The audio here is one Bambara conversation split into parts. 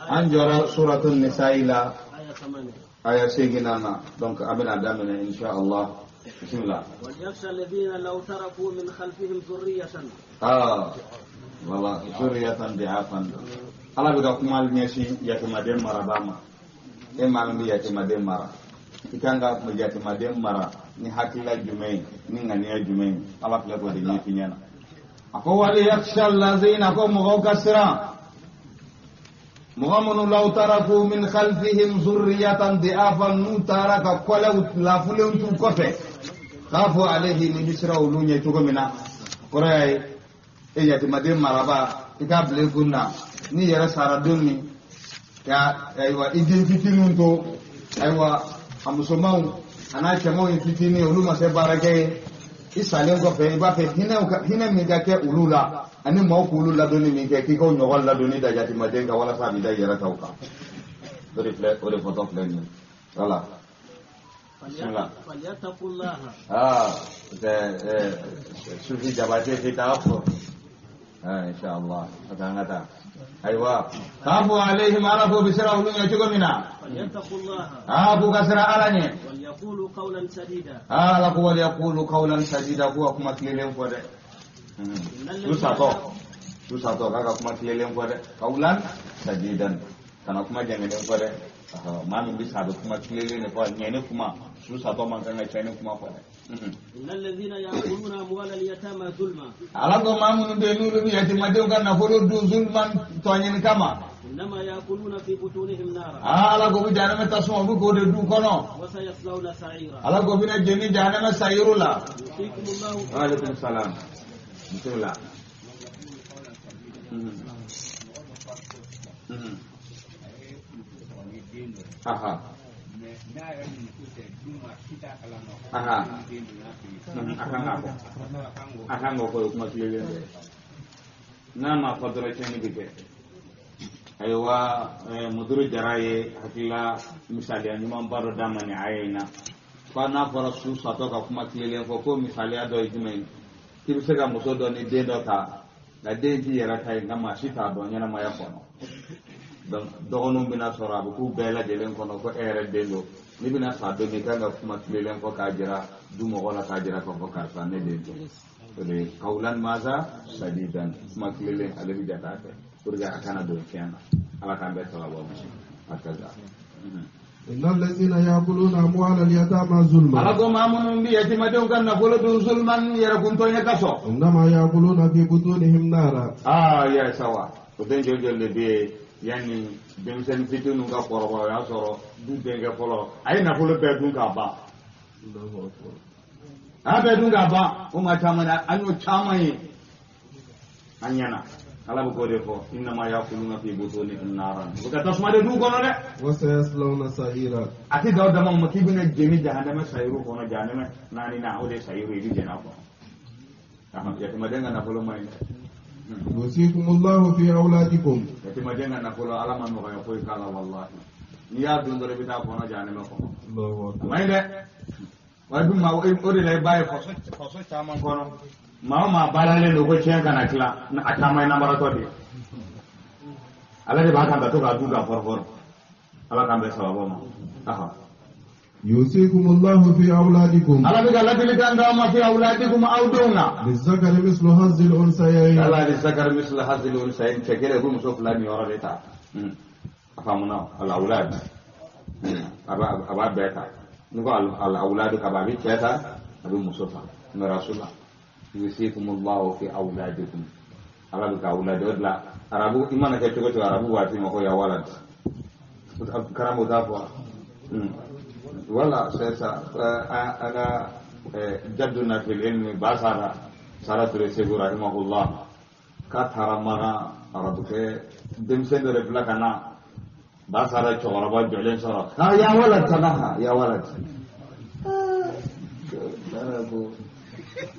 An jɔra suratu nisa'i la aya 8 na, donc an bɛna daminɛ insha Allah. Bismillah. وليخشى الذين لو تركوا من خلفهم ذرية. Voilà, zurriyatan di'afan. Ala bɛ ka kuma ɲɛsin yatimaden marabaa ma. E maa min bɛ yatimaden mara, i kan ka yatimaden mara ni hakilila jumɛn ye, ni ŋaniya jumɛn ye? Ala filɛ k'o de ɲɛf'i ɲɛna. A ko waliyakhsha allazina, ko mɔgɔw ka siran, mɔgɔ minnu law taraku min khalfihim zurriyatan di'afan, n'u taara ka kɔlɛw lafulenw t'u kɔfɛ, khafu alayhi, ni bɛ siran olu ɲɛ cogo min na. Kɔrɔ y'a ye, e yatimaden maraba, i k'a bila i kun na, n'i yɛrɛ sara don min ka, ayiwa, i den fitininw to, ayiwa, a musomanw a n'a cɛmanw ye fitinin, olu ma se baarakɛ ye, i salen kɔfɛ, i b'a fɛ hinɛ min ka kɛ olu la, ani maaw k'olu ladonni min kɛ, k'i k'o ɲɔgɔn ladonni da yatimaden kan, walasa a b'i da i yɛrɛ taw kan. O de filɛ, o de fɔtɔ filɛ nin ye. Voilà. Bismillah. فليتقوا الله. Sufi Jabate fi ta'akhur. Inshallah. Akan kata. Ayiwa. Khafu alaihim, ala ko bisira olu ɲɛ cogo min na. فليتقوا الله. K'u ka siran Ala ɲɛ. وليقولوا قولا سديدا. Ala ko waliyaqulu qawlan sadida, k'u ka kuma tilelen fɔ dɛ. Su satɔ. Su satɔ k'a ka kuma tilelen fɔ dɛ. Qawlan sadidan. Kana kuma jɛngɛlen fɔ dɛ. Maa min bɛ sa, a bɛ kuma tilelen de fɔ, ɲɛni kuma. Su satɔ man kan ka tiɲɛni kuma fɔ dɛ. إن الذين يأكلون أموال اليتامى ظلما. Ala ko maa minnu bɛ yen n'olu bɛ yatimadenw ka nafolo dun zulman, tɔɲini kama. إنما يأكلون في بطونهم نارا. Ala ko bɛ jahanama tasuma, u bɛ k'o de du kɔnɔ. وسيصلون سعيرا. Ala ko bɛna jeni jahanama sayiru la. يوصيكم الله. Wa alaikum salam. Bismillah. Aha. Aha. A kan k'a fɔ. A kan k'o fɔ, o ye kuma tilelen dɔ ye. N'a ma fɔ dɔrɔn, tiɲɛni bɛ kɛ. Ayiwa, Muduru Jara ye hakilila misaliya ɲumanba dɔ d'a ma nin aya in na. Ko n'a fɔra su satɔ ka kuma tilelen fɔ, ko misaliya dɔ ye jumɛn ye? K'i bɛ se ka muso dɔ ni den dɔ ta, nka den t'i yɛrɛ ta ye, nka maa si t'a dɔn ɲɛnamaya kɔnɔ. Donc dɔgɔninw bɛna sɔrɔ, a bɛ k'u bɛɛ lajɛlen kɔnɔ ko e yɛrɛ den don. N'i bɛna sa don min, i kan ka kuma tilelen fɔ k'a jira du mɔgɔ la, k'a jira k'a fɔ karisa ne den don. O de ye kawulan maza sadidan, kuma tilelen ale bɛ jate a fɛ pour que a kana don fiɲɛ na. Ala k'an bɛɛ sababu ma. Hakaza. إن الذين يأكلون أموال اليتامى ظلما. Ala ko maa minnu bɛ yatimadenw ka nafolo dun zulman, yɛrɛkuntɔɲɛ kasɔn. إنما يأكلون في بطونهم نارا. Ya sawa, o den joli joli de bɛ yen, yanni denmisɛnnin fitininw ka kɔrɔbaya, o y'a sɔrɔ du denkɛ fɔlɔ a ye nafolo bɛɛ dun k'a ban. A y'a bɛɛ dun k'a ban. O maa caman na, an y'o caman ye an ɲɛna. Ala bɛ k'o de fɔ, innama yakuluna fi butunihim naran, u bɛ ka tasuma de du kɔnɔ dɛ. وسيصلون سعيرا. A tɛ dan o dama ma, k'i bɛna jeni jahanama sayiru kɔnɔ, jahanama naani na, o de ye sayiru, i bɛ jeni a kɔnɔ. Yatimaden ka nafolo man ɲi dɛ. يوصيكم الله في أولادكم. Yatimaden ka nafolo, Ala ma nɔgɔya foyi k'a la, wallahi. N'i y'a dun dɔrɔn, i bɛ taa kɔnɔ jahanama kɔnɔ. الله A أكبر. man ɲi dɛ. Wa i bɛ maa, o de la i b'a ye faso caman kɔnɔ, maa o maa baaralen don ko tiɲɛ kana tila, a caman ye namaratɔ de ye. Ala de b'a kan ka to k'a dun k'a fɔrɔfɔrɔ. Ala k'an bɛn sababu ma. Aha. يوصيكم الله في أولادكم. Ala bɛ ka ladilikan d'aw ma fi awladikum, aw denw na. للذكر مثل حظ الأنثيين. Ala lizakari mislu hazil unsayin, cɛ kelen ko muso fila niyɔrɔ de ta. A faamuna, al awlad. A b'a bɛɛ ta. Ni ko al awladu ka ban, a bɛ cɛ ta, a bɛ muso ta. Mirasu la. Yusikumullahu fi awladikum. Ala bɛ ka awlad o de la. Arabu, i mana kɛ cogo cogo, arabu b'a f'i ma ko ya walad. Karamɔgɔ t'a fɔ. Voilà, c'est ça. Ana jadduna fil ilmi basara Sara Ture Segu rahimahullah, k'a taara Makan, arabukɛ denmisɛn dɔ de bila ka na Basara cɛkɔrɔba jɔlen sɔrɔ. Ya walad sanaha ya walad. Ko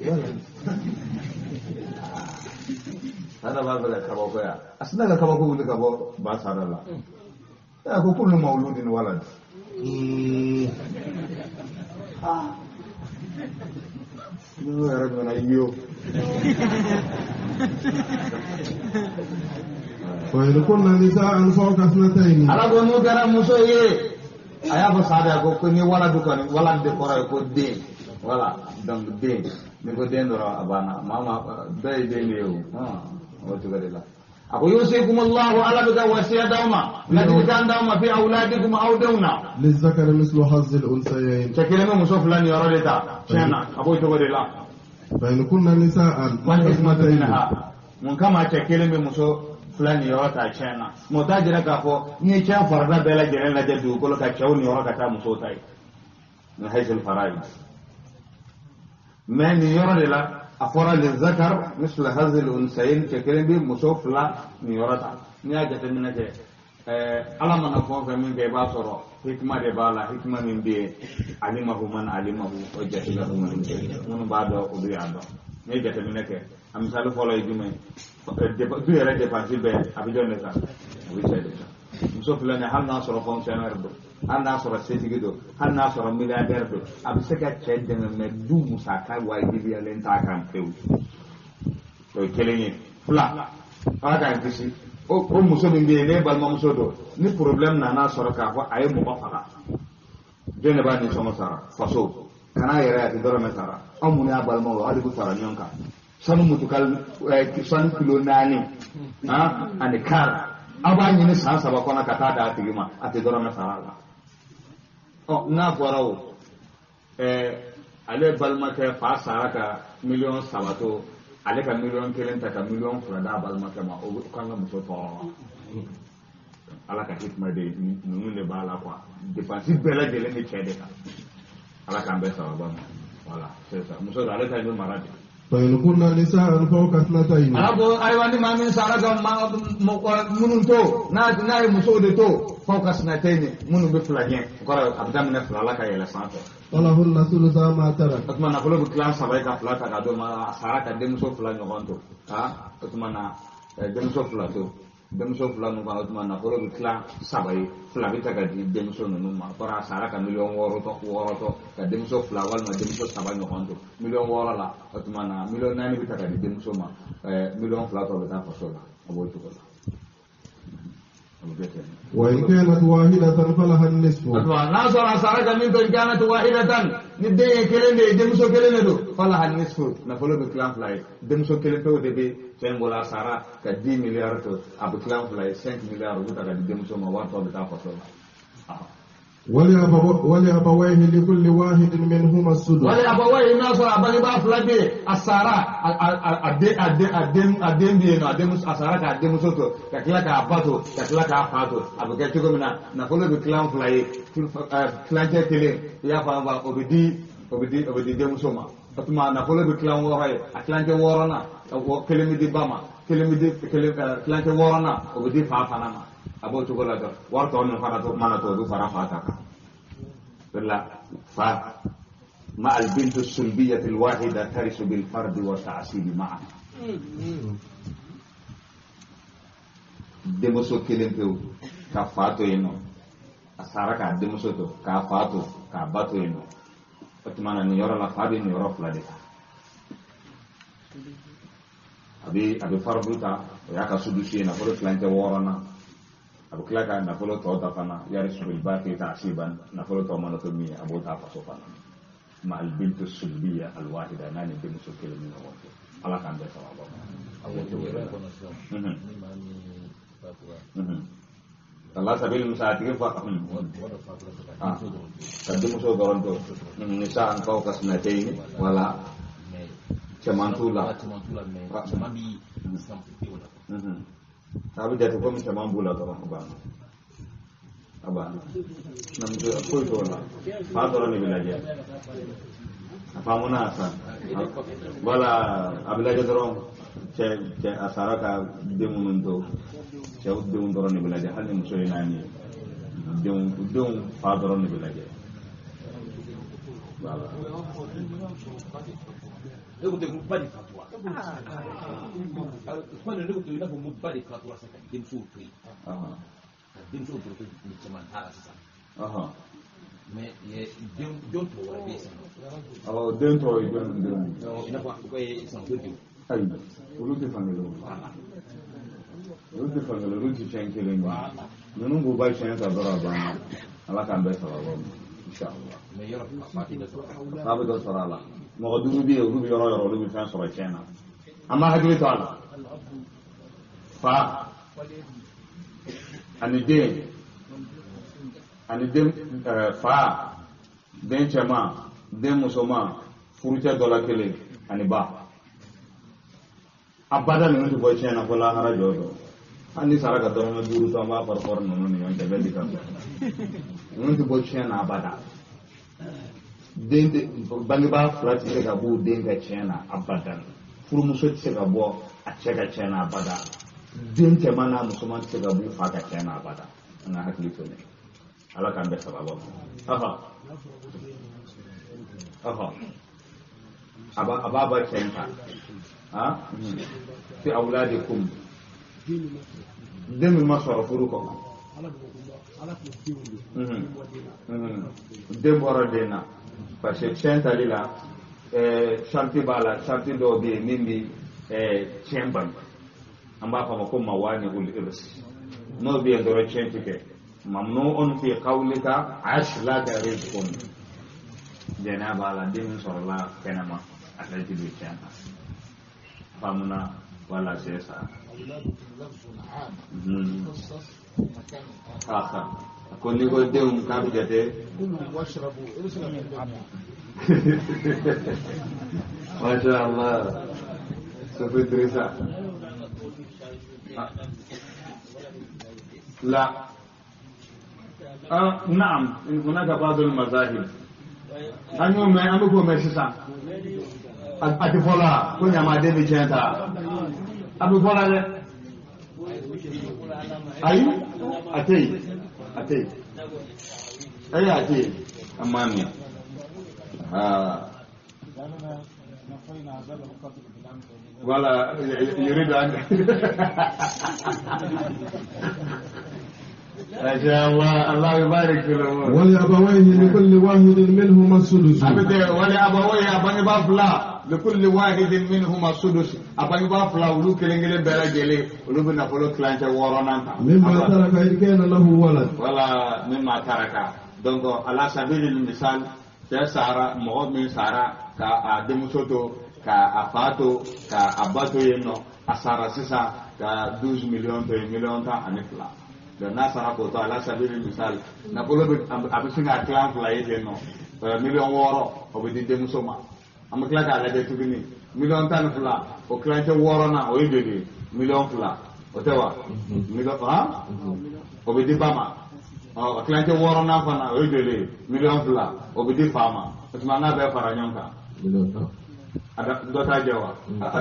walad. Sana b'a fɛ ka kabako ya. A sina ka kabako wuli ka bɔ Basara la. Ko kullu mawludin walad. N'o yɛrɛ nana yo. Wa in kunna nisaan fawqa ithnatayn. Ala ko n'u kɛra muso ye, a y'a fɔ sa de ko ni waladu kɔni, walad de kɔrɔ ye ko den. Voilà, donc den, ni ko den dɔrɔn a banna, maa ma bɛɛ ye den de ye o. O cogo de la. A ko yusikum Allahu, ala bɛ ka wasiya d'aw ma, ladilikan d'aw ma fi awladikum, aw denw na. Lizakari mislu hazzil unsayayn. Cɛ kelen bɛ muso fila niyɔrɔ de ta, tiɲɛ na, a b'o cogo de la. Fa in kunna nisaan fawqa ithnatayn. Mun kama cɛ kelen bɛ muso fila niyɔrɔ ta tiɲɛ na? Mɔgɔ t'a jira k'a fɔ n'i ye tiɲɛ farida bɛɛ lajɛlen lajɛ dugukolo kan, cɛw niyɔrɔ ka taa musow ta ye. Min haythul faraid. Mais nin yɔrɔ de la a fɔra lizakar mislu hazzil unsayayn, cɛ kelen bɛ muso fila niyɔrɔ ta. N'i y'a jateminɛ kɛ, ala mana fɛn o fɛn min kɛ, i b'a sɔrɔ hikima de b'a la, hikima min bɛ yen alimahu man alimahu o jahilahu man jahila, minnu b'a dɔn olu y'a dɔn. N'i ye jateminɛ kɛ, a misali fɔlɔ ye jumɛn ye? Du yɛrɛ dépense bɛɛ a bɛ jɔn de kan? A bɛ cɛ de kan. Muso filɛ nin ye, hali n'a sɔrɔ fonctionnaire don, hali n'a sɔrɔ setigi don, hali n'a sɔrɔ milliardaire don, a bɛ se ka cɛ dɛmɛ, mais du musaka wajibiyalen t'a kan pewu. O ye kelen ye. Fila, ala k'an kisi, o muso min bɛ yen, n'e balimamuso don, ni problème nana sɔrɔ k'a fɔ a ye mɔgɔ faga, jɔn de b'a nisɔngɔ sara? Faso. Kana yɛrɛ a tɛ dɔrɔmɛ sara. Anw minnu y'a balimaw ye, hali k'u fara ɲɔgɔn kan, sanu mutukali, sanu kilo 4 ani kari, aw b'a ɲini san 3 kɔnɔ ka taa d'a tigi ma, a tɛ dɔrɔmɛ sara la. Ɔ n'a fɔra o, ale balimakɛ fa sara ka miliyɔn 3 to, ale ka miliyɔn 1 ta ka miliyɔn 2 d'a balimakɛ ma, o kan ka muso tɔɔrɔ wa? Ala ka hikima de ninnu de b'a la quoi. Dépense bɛɛ lajɛlen bɛ cɛ de kan. Ala k'an bɛɛ sababa ma. Voilà, c'est ça. Muso dɔ ale ta bɛ mara de. Fa in kunna nisaan fawqa ithnatayn. Ala ko ayiwa ni maa min sara ka minnu to, n'a ye musow de to, fawqa ithnatayn, minnu bɛ fila ɲɛ, o kɔrɔ a bɛ daminɛ fila la ka yɛlɛ sanfɛ. Falahunna thulutha ma tarak. O tuma nafolo bɛ tilan 3 ye ka fila ta k'a d'o ma, a sara ka denmuso fila ɲɔgɔn to. O tuma na denmuso fila to. Denmuso fila ninnu fana, o tuma nafolo bɛ tilan 3 ye, fila bɛ ta ka di denmuso ninnu ma. O kɔrɔ a sara ka miliyɔn 6 tɔ ka denmuso fila walima denmuso 3 ɲɔgɔn to. Miliyɔn 6 la, o tuma na miliyɔn 4 bɛ ta ka di denmuso ma, miliyɔn 2 tɔ bɛ taa faso la. A b'o cogo la. A bɛ kɛ ten. Wa in kanat wahidatan falaha nisfu. O tuma n'a sɔrɔ a sara ka min to, in kanat wahidatan, ni den ye kelen de ye, denmuso kelen de don, falaha nisfu, nafolo bɛ tilan 2 ye. Denmuso kelen pewu de bɛ fɛn bolo, a sara ka 10 milliards to, a bɛ tilan 2 ye, 5 milliards u bɛ ta ka di denmuso ma, wari tɔ bɛ taa faso la. Wali abawayhi likulli wahidin minhuma as-sudus. Wali abawayhi, n'a sɔrɔ a bangebaa fila bɛ yen, a sara a den bɛ yen nɔ, a denmuso, a sara k'a denmuso to, ka tila k'a ba to, ka tila k'a fa to, a bɛ kɛ cogo min na, nafolo bɛ tilan 2 ye, tilancɛ kelen, i y'a faamu ba, o bɛ di denmuso ma. O tuma nafolo bɛ tilan 6 ye, a tilancɛ 6nan, kelen bɛ di ba ma, kelen bɛ di tilancɛ 6nan, o bɛ di fa fana ma. A b'o cogo la dɔrɔn, wari tɔ min fana to mana to, o bɛ fara fa ta kan. La fa ma albintu sulbiyati alwahida tarisu bil fardi wa ta'sibi ma'a. Denmuso kelen pewu ka fa to yen nɔ, a sara k'a denmuso to, k'a fa to, k'a ba to yen nɔ. O tuma na nin yɔrɔ la, fa bɛ nin yɔrɔ 2 de ta. A bɛ fardu ta, o y'a ka sudusi ye, nafolo tilancɛ 6nan. A bɛ tila ka nafolo tɔ ta fana, yari sulba kɛ ta'siban, nafolo tɔ mana to min ye, a b'o ta faso fana. Ma albintu sulbiya alwahida, n'a ni denmuso kelen ni ɲɔgɔn cɛ. Ala k'an bɛɛ sababa ma. A b'o cogo de la. Allah sabil musa a tigi fa ka denmuso dɔrɔn to, nisaan fawqa ithnatayn, wala cɛman t'u la. A bɛ jate komi cɛman b'u la dɔrɔn, a banna. A banna. Na muso foyi t'o la. Fa dɔrɔn de bɛ lajɛ. A faamuna a san. Wala a bɛ lajɛ dɔrɔn, cɛ a sara ka den minnu to, cɛw denw dɔrɔn de bɛ lajɛ, hali ni muso ye 4 ye. Denw fa dɔrɔn de bɛ lajɛ. Voilà. Ne ko ten ba de fatura. Kuma ne ko ten i n'a fɔ ko ba de fatura sisan ka denmuso to yen. Ka denmuso to ni caman t'a la sisan. Mais den tɔ wɛrɛ bɛ yen sisan. Awɔ, den tɔ ye den denw. I n'a fɔ sisan ko denw. Ayi, olu tɛ fan kelen. Olu tɛ fan kelen, olu tɛ tiɲɛ kelen ye. Ninnu b'u ba tiɲɛ ta dɔrɔn a banna. Ala k'an bɛɛ sababa ma. Inshallah. Mais yɔrɔ fa tɛ dɔ sɔrɔ. Fa bɛ dɔ sɔrɔ a la. Mɔgɔ duuru bɛ yen, olu bɛ yɔrɔ o yɔrɔ, olu bɛ fɛn sɔrɔ tiɲɛ na. An b'a hakili to a la. Fa ani den ani den fa den cɛman den musoman furucɛ dɔ la kelen ani ba. Abada ninnu tɛ bɔ tiɲɛ na fo lahara jɔ dɔn. Hali ni sara ka dɔrɔmɛ duuru to an b'a fɔri ninnu ni ɲɔgɔn cɛ bɛɛ b'i ta sɔrɔ. Ninnu tɛ bɔ tiɲɛ na abada. Den tɛ bangebaa fila tɛ se ka bɔ u den ka tiɲɛ na abada. Furumuso tɛ se ka bɔ a cɛ ka tiɲɛ na abada. Den cɛman n'a musoman tɛ se ka bɔ u fa ka tiɲɛ na abada. An ka hakili to nin. Ala k'an bɛɛ sababa ma. A b'a ba tiɲɛ ta. Fi awladikum. Den min ma sɔrɔ furu kɔnɔ. Den bɔra den na. Parce que tiɲɛ tali la sariti b'a la, sariti dɔw bɛ yen min bɛ tiɲɛ bali. An b'a fɔ a ma ko mawani ul irs. N'o bɛ yen dɔrɔn tiɲɛ tɛ kɛ. Mamnu'un fi qawlika ashlaka rizqun. Jɛnɛya b'a la, den min sɔrɔla kɛnɛma a tɛ don tiɲɛ na. Faamuna wala c'est ça. Ko n'i ko denw k'a bɛ jate. Masha Allah. Sofi Idrissa. لا. نعم هناك بعض المذاهب. An y'o mɛn, an bɛ k'o mɛn sisan. A tɛ fɔ la ko ɲamaden bɛ tiɲɛ ta. A bɛ fɔ la dɛ. Ayi, a tɛ yen, a tɛ yen. Ayi, a tɛ yen. An m'a mɛn. Voilà, يريد أن ما شاء الله، الله يبارك في الأمور. ولأبويه لكل واحد منهما السدس. ولأبويه أبني بافلا لكل واحد منهما السدس. أبني بافلا ولو كلينجلي بلاجلي ولو بنافلو كلانش ورانا. مما ترك إن كان له ولد. ولا مما ترك. Donc على سبيل المثال cɛ sara mɔgɔ min sara ka a denmuso to ka a fa to ka a ba to yen nɔ a sara sisan ka 12 millions to yen miliyɔn 12. Donc n'a sara k'o to ala sabili misali nafolo bɛ a bɛ sin k'a tilan fila ye ten nɔ miliyɔn 6 o bɛ di denmuso ma. An bɛ tila k'a lajɛ tuguni miliyɔn 12 o tilancɛ 6nan o ye joli ye? Miliyɔn 2 o tɛ wa? Miliyɔn o bɛ di ba ma. Ɔ tilancɛ 6nan fana o ye joli ye? Miliyɔn 2 o bɛ di fa ma. O tuma an k'a bɛɛ fara ɲɔgɔn kan. A dɔ t'a jɛ wa? A ta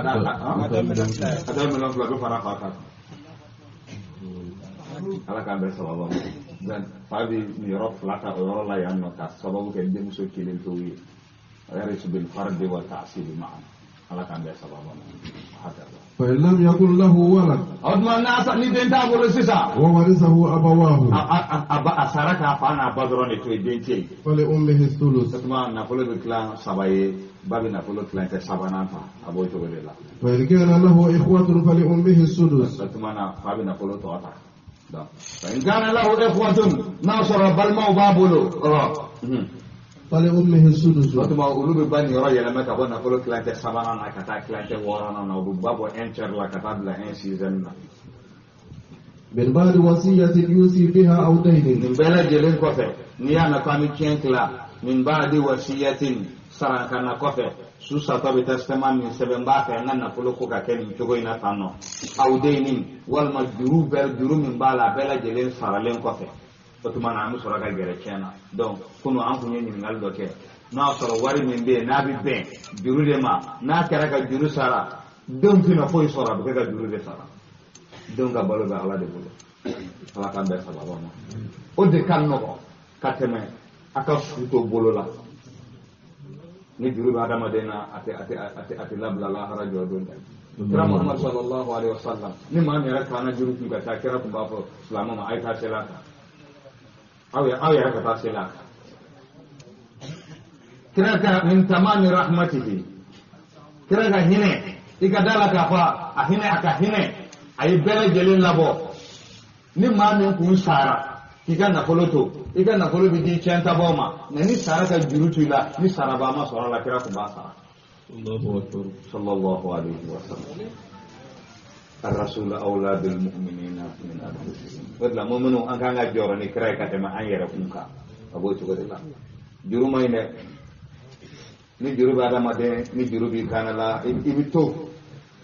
miliyɔn 2 bɛ fara fa kan. Ala k'an bɛɛ sababa ma. Fa bɛ nin yɔrɔ fila ta o yɔrɔ la yan nɔ ka sababu kɛ denmuso kelen pewu ye. Yarisu bil fardi wa ta'sibi ma'an. Ala k'an bɛɛ sababa ma. Fa in lam yakun lahu walad. O tuma n'a ni den t'a bolo sisan. Wa warithahu abawahu. A sara k'a fa n'a ba dɔrɔn de to yen, den tɛ yen. Fa li ummihi thuluth. O tuma nafolo bɛ tilan 3 ye, ba bɛ nafolo tilancɛ 3nan ta, a b'o cogo de la. Fa in kana lahu ikhwatun fa li ummihi sudus. O tuma na fa bɛ nafolo tɔ ta. Donc fa in kana lahu ikhwatun n'a sɔrɔ balimaw b'a bolo. Fali ummihi sudus. O tuma olu bɛ ba niyɔrɔ yɛlɛma ka bɔ nafolo tilancɛ 3nan na ka taa tilancɛ 6nan na, u bɛ ba bɔ 1 tiers la ka taa bila 1/6 na. Min ba'di wasiyatin yusi biha aw daynin. Nin bɛɛ lajɛlen kɔfɛ n'i y'a mɛn k'an bɛ tiɲɛ tila min ba'di wasiyatin sarankana kɔfɛ su satɔ bɛ testament min sɛbɛn n b'a fɛ n ka nafolo ko ka kɛ nin cogo in na tan nɔ aw daynin walima juru bɛɛ juru min b'a la a bɛɛ lajɛlen saralen kɔfɛ. O tuma na an bɛ sɔrɔ ka gɛrɛ tiɲɛ na. Donc kunun an kun ye ɲininkali dɔ kɛ n'a y'a sɔrɔ wari min bɛ yen n'a bɛ bɛn juru de ma n'a kɛra ka juru sara denw tɛna foyi sɔrɔ a bɛ kɛ ka juru de sara. Denw ka balo bɛ Ala de bolo. Ala k'an bɛɛ sababa ma. O de ka nɔgɔn ka tɛmɛ a ka su to bolo la. Ni juru bɛ adamaden na a tɛ labila lahara jɔ don dɛ. Kira Muhammad sallallahu alaihi wa sallam ni maa min yɛrɛ kaana juru kun ka ca kira kun b'a fɔ silamɛ ma a ye taa seli a kan. Aw yɛrɛ ka taa seli a kan. Kira ka min tamami rahmatihi kira ka hinɛ i ka da la k'a fɔ a hinɛ a ka hinɛ A ye bɛɛ lajɛlen labɔ. Ni maa min kun sara k'i ka nafolo to, i ka nafolo bɛ di tiɲɛtabaw ma, nka ni sara ka juru to i la, ni sarabaa ma sɔrɔ a la, kira kun b'a sara. Allahu akbar. Sallallahu alayhi wa sallam. الرسول أولى بالمؤمنين من أنفسهم. O de la mɔminu an kan ka jɔrɔ ni kira ye ka tɛmɛ an yɛrɛ kun kan. A b'o cogo de la. Juru man ɲi dɛ. Ni juru bɛ adamaden, ni juru b'i kan la, i bɛ to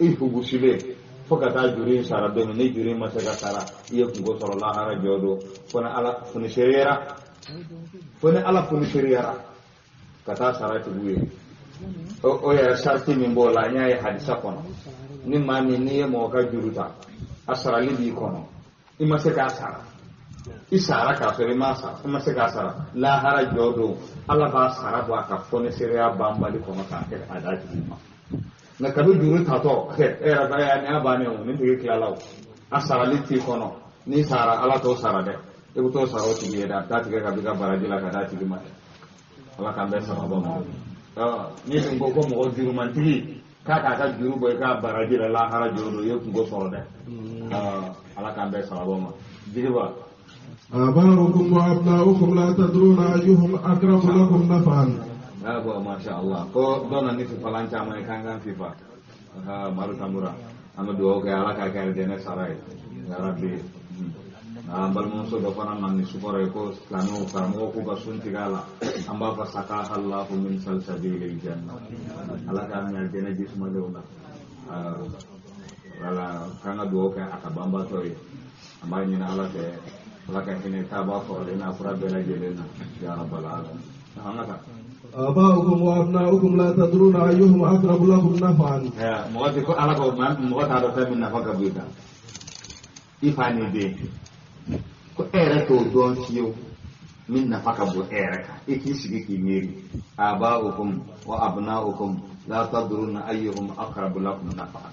i hugusilen fo ka taa juru in sara don min. Ni juru in ma se ka sara, i ye kungo sɔrɔ lahara jɔ don. Fo ni Ala foniseriyara, fo ni Ala foniseriyara ka taa sara tigiw ye. O yɛrɛ sariti min b'o la, n y'a ye hadisa kɔnɔ. Ni maa min n'i ye mɔgɔ ka juru ta, a sarali b'i kɔnɔ, i ma se k'a sara, i sara k'a sɔrɔ i ma sara, i ma se k'a sara, lahara jɔ don Ala b'a sara bɔ a ka fonisereya banbali kɔnɔ k'a kɛ a d'a tigi ma. Nka kabi juru tatɔ, e yɛrɛ ba ye nin y'a bannen o, nin tigi tilala o, a sarali t'i kɔnɔ. N'i sara Ala t'o sara dɛ, i bɛ t'o sara o tigi ye dɛ, a bɛ taa tigɛ ka b'i ka baraji la ka d'a tigi ma dɛ. Ala k'an bɛɛ sababa ma. N'i dun ko ko mɔgɔ jurumantigi k'a k'a ka juru bɔ i k'a baraji la lahara jɔ don, i ye kungo sɔrɔ dɛ. Ala k'an bɛɛ sababa ma. Jigiba. آباؤكم وأبناؤكم لا تدرون أيهم أقرب لكم نفعا. Bon, masha Allah. Ko dɔ na ni fifalan caman ye k'an kan fifa. Madu Tambura. An bɛ dugawu kɛ Ala k'a kɛ alijɛnɛ sara ye. Ya Rabbi. An balimamuso dɔ fana nana ni sukɔrɔ ye ko silamɛw karamɔgɔw k'u ka sun tigɛ a la. An b'a fɔ sakaha Allahu min salsabilil janna. Ala k'a minɛ alijɛnɛ ji sumalenw na. Wala k'an ka dugawu kɛ a ka banbatɔ ye. An b'a ɲini Ala fɛ, Ala ka hinɛ taaba kɔrɔlen n'a fura bɛɛ lajɛlen na. Ya Rabbal alamin. An ka taa. آباؤكم وأبناؤكم لا تدرون أيهم أقرب لكم نفعا. Mɔgɔ tɛ ko Ala ko mɔgɔ t'a dɔn fɛn min nafa ka bon i kan. I fa ni den. Ko e yɛrɛ t'o dɔn fiyewu min nafa ka bon e yɛrɛ kan. I k'i sigi k'i miiri. Aba'ukum wa abna'ukum la tadruna ayyuhum aqrabu lakum naf'an.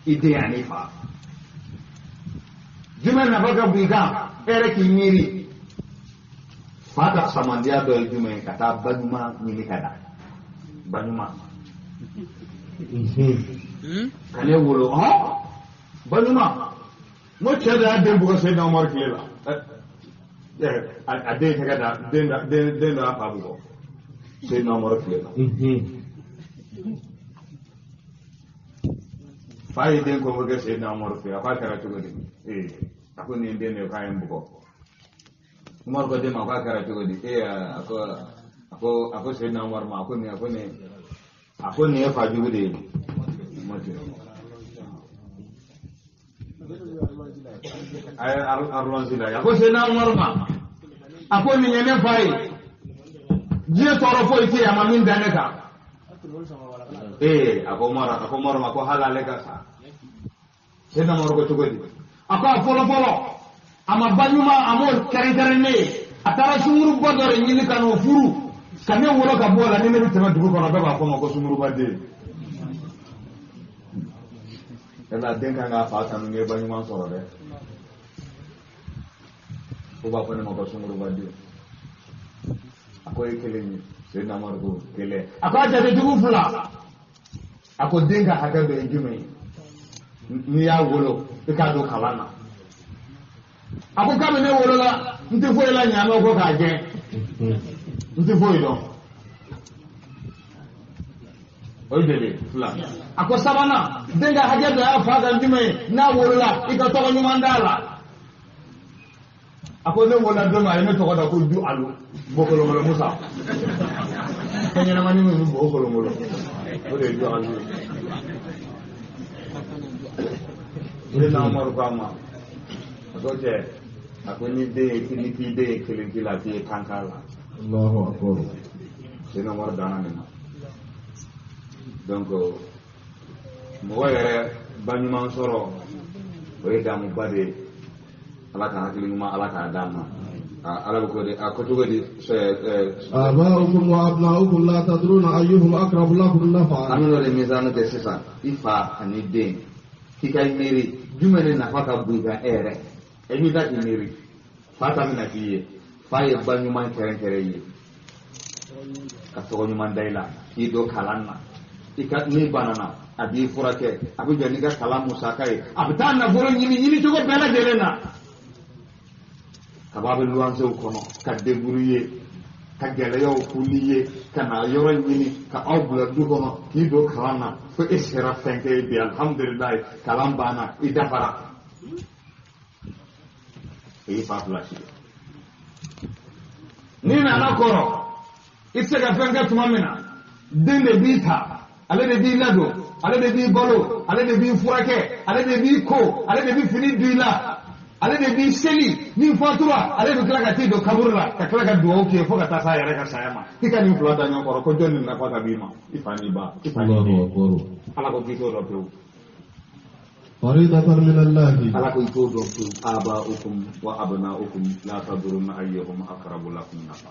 I den ani fa. Jumɛn nafa ka bon i kan, e yɛrɛ k'i miiri. Fa ka samandiya dɔ ye jumɛn ye, ka taa ba ɲuman ɲini ka na. Ba ɲuman. Ka ne wolo, ba ɲuman. N ko cɛ dɔ y'a den bugɔ Seyidina Umaru tile la. A den tɛgɛ da, den dɔ y'a fa bugɔ Seyidina Umaru tile la. Fa ye den convoqué Seyidina Umaru fɛ, a k'a kɛra cogo di? A ko nin den de ye k'a ye n bugɔ. Umaru ko den ma k'a kɛra cogo di? A ko Seyidina Umaru ma, a ko nin ye fa jugu de ye. A ye arɔnsi la, a ko Seyidina Umaru ma, a ko nin ye ne fa ye, diɲɛ tɔɔrɔ foyi tɛ yen a ma min da ne kan. A ko Umaru ma ko hali ale ka sa. Seyidina Umaru ko cogo di? A ko a fɔlɔ fɔlɔ, a ma ba ɲuman, a m'o kɛrɛnkɛrɛn ne ye. A taara sunguruba dɔ de ɲini ka n'o furu, ka ne wolo ka bɔ o la, ni ne bɛ tɛmɛ dugu kɔnɔ, bɛɛ b'a fɔ n ma ko sunguruba den. Yala den kan k'a fa kanu n'i ye ba ɲuman sɔrɔ dɛ. O b'a fɔ ne ma ko sunguruba den. A ko ye kelen ye, Seyidina Umaru ko kelen. A ko a jatejugu fila. A ko den ka hakɛ dɔ ye jumɛn ye? N'i y'a wolo, i k'a don kalan na. A ko kabini ne wolola, n tɛ foyi la ɲaamɛ ko k'a gɛn. N tɛ foyi dɔn. O ye joli fila. A ko sabanan, den ka hakɛ dɔ y'a fa kan jumɛn ye? N'a wolola, i ka tɔgɔ ɲuman d'a la. A ko ne wolola don min, a ye ne tɔgɔ da ko Ju Alu Bokolongolo Musa. Fɛn ɲɛnamanin min bɛ bo kolongolo, o de ye Ju Alu ye. Seyidina Umaru ko a ma, a ko cɛ, a ko ni den ye ni k'i den ye kelen k'i la, k'i ye kan k'a la. Allahu akbar. Seyidina Umaru danna nin ma. Donc mɔgɔ yɛrɛ ba ɲuman sɔrɔ, o ye damuba de ye. Ala ka hakili ɲuman, Ala k'a d'an ma. Ala bɛ ko di, a ko cogo di? Aba'ukum wa abna'ukum la tadruna ayyuhum aqrabu lakum naf'an. An bɛn'o de mizanu kɛ sisan, i fa ani den. K'i ka miiri jumɛn de nafa ka bon i kan e yɛrɛ. E b'i ta k'i miiri. Fa ta bɛna k'i ye. Fa ye ba ɲuman kɛrɛnkɛrɛn ye. Ka tɔgɔ ɲuman da i la, k'i don kalan na. I ka n'i banana, A b'i furakɛ, a bɛ jɔ n'i ka kalan musaka ye, a bɛ taa nafolo ɲini ɲini cogo bɛɛ lajɛlen na. Kaba bɛ luwansew kɔnɔ ka débrouiller, ka gɛlɛyaw kun n'i ye, ka na yɔrɔ ɲini ka aw bila du kɔnɔ k'i don kalan na fo e sera fɛn kɛ ye bi, alhamdulilayi, kalan banna, i dafara. O y'i fa pilasi ye. N'i nana kɔrɔ, i tɛ se ka fɛn kɛ tuma min na, den de b'i ta, ale de b'i ladon, ale de b'i balo, ale de b'i furakɛ, ale de b'i ko, ale de b'i fini don i la, ale de b'i seli. Ni fatura, ale bɛ tila ka t'i don kaburu la ka tila ka dugawu k'i ye fo ka taa s'a yɛrɛ ka saya ma. K'i ka nin fila da ɲɔgɔn kɔrɔ ko jɔn ni nafa ka b'i ma? I fa n'i ba, i fa n'i den. Ala ko k'i t'o dɔn pewu. Faridatan min Allahi. Ala ko i t'o dɔn pewu. Aba'ukum wa abna'ukum la tadruna ayyuhum aqrabu lakum nafa.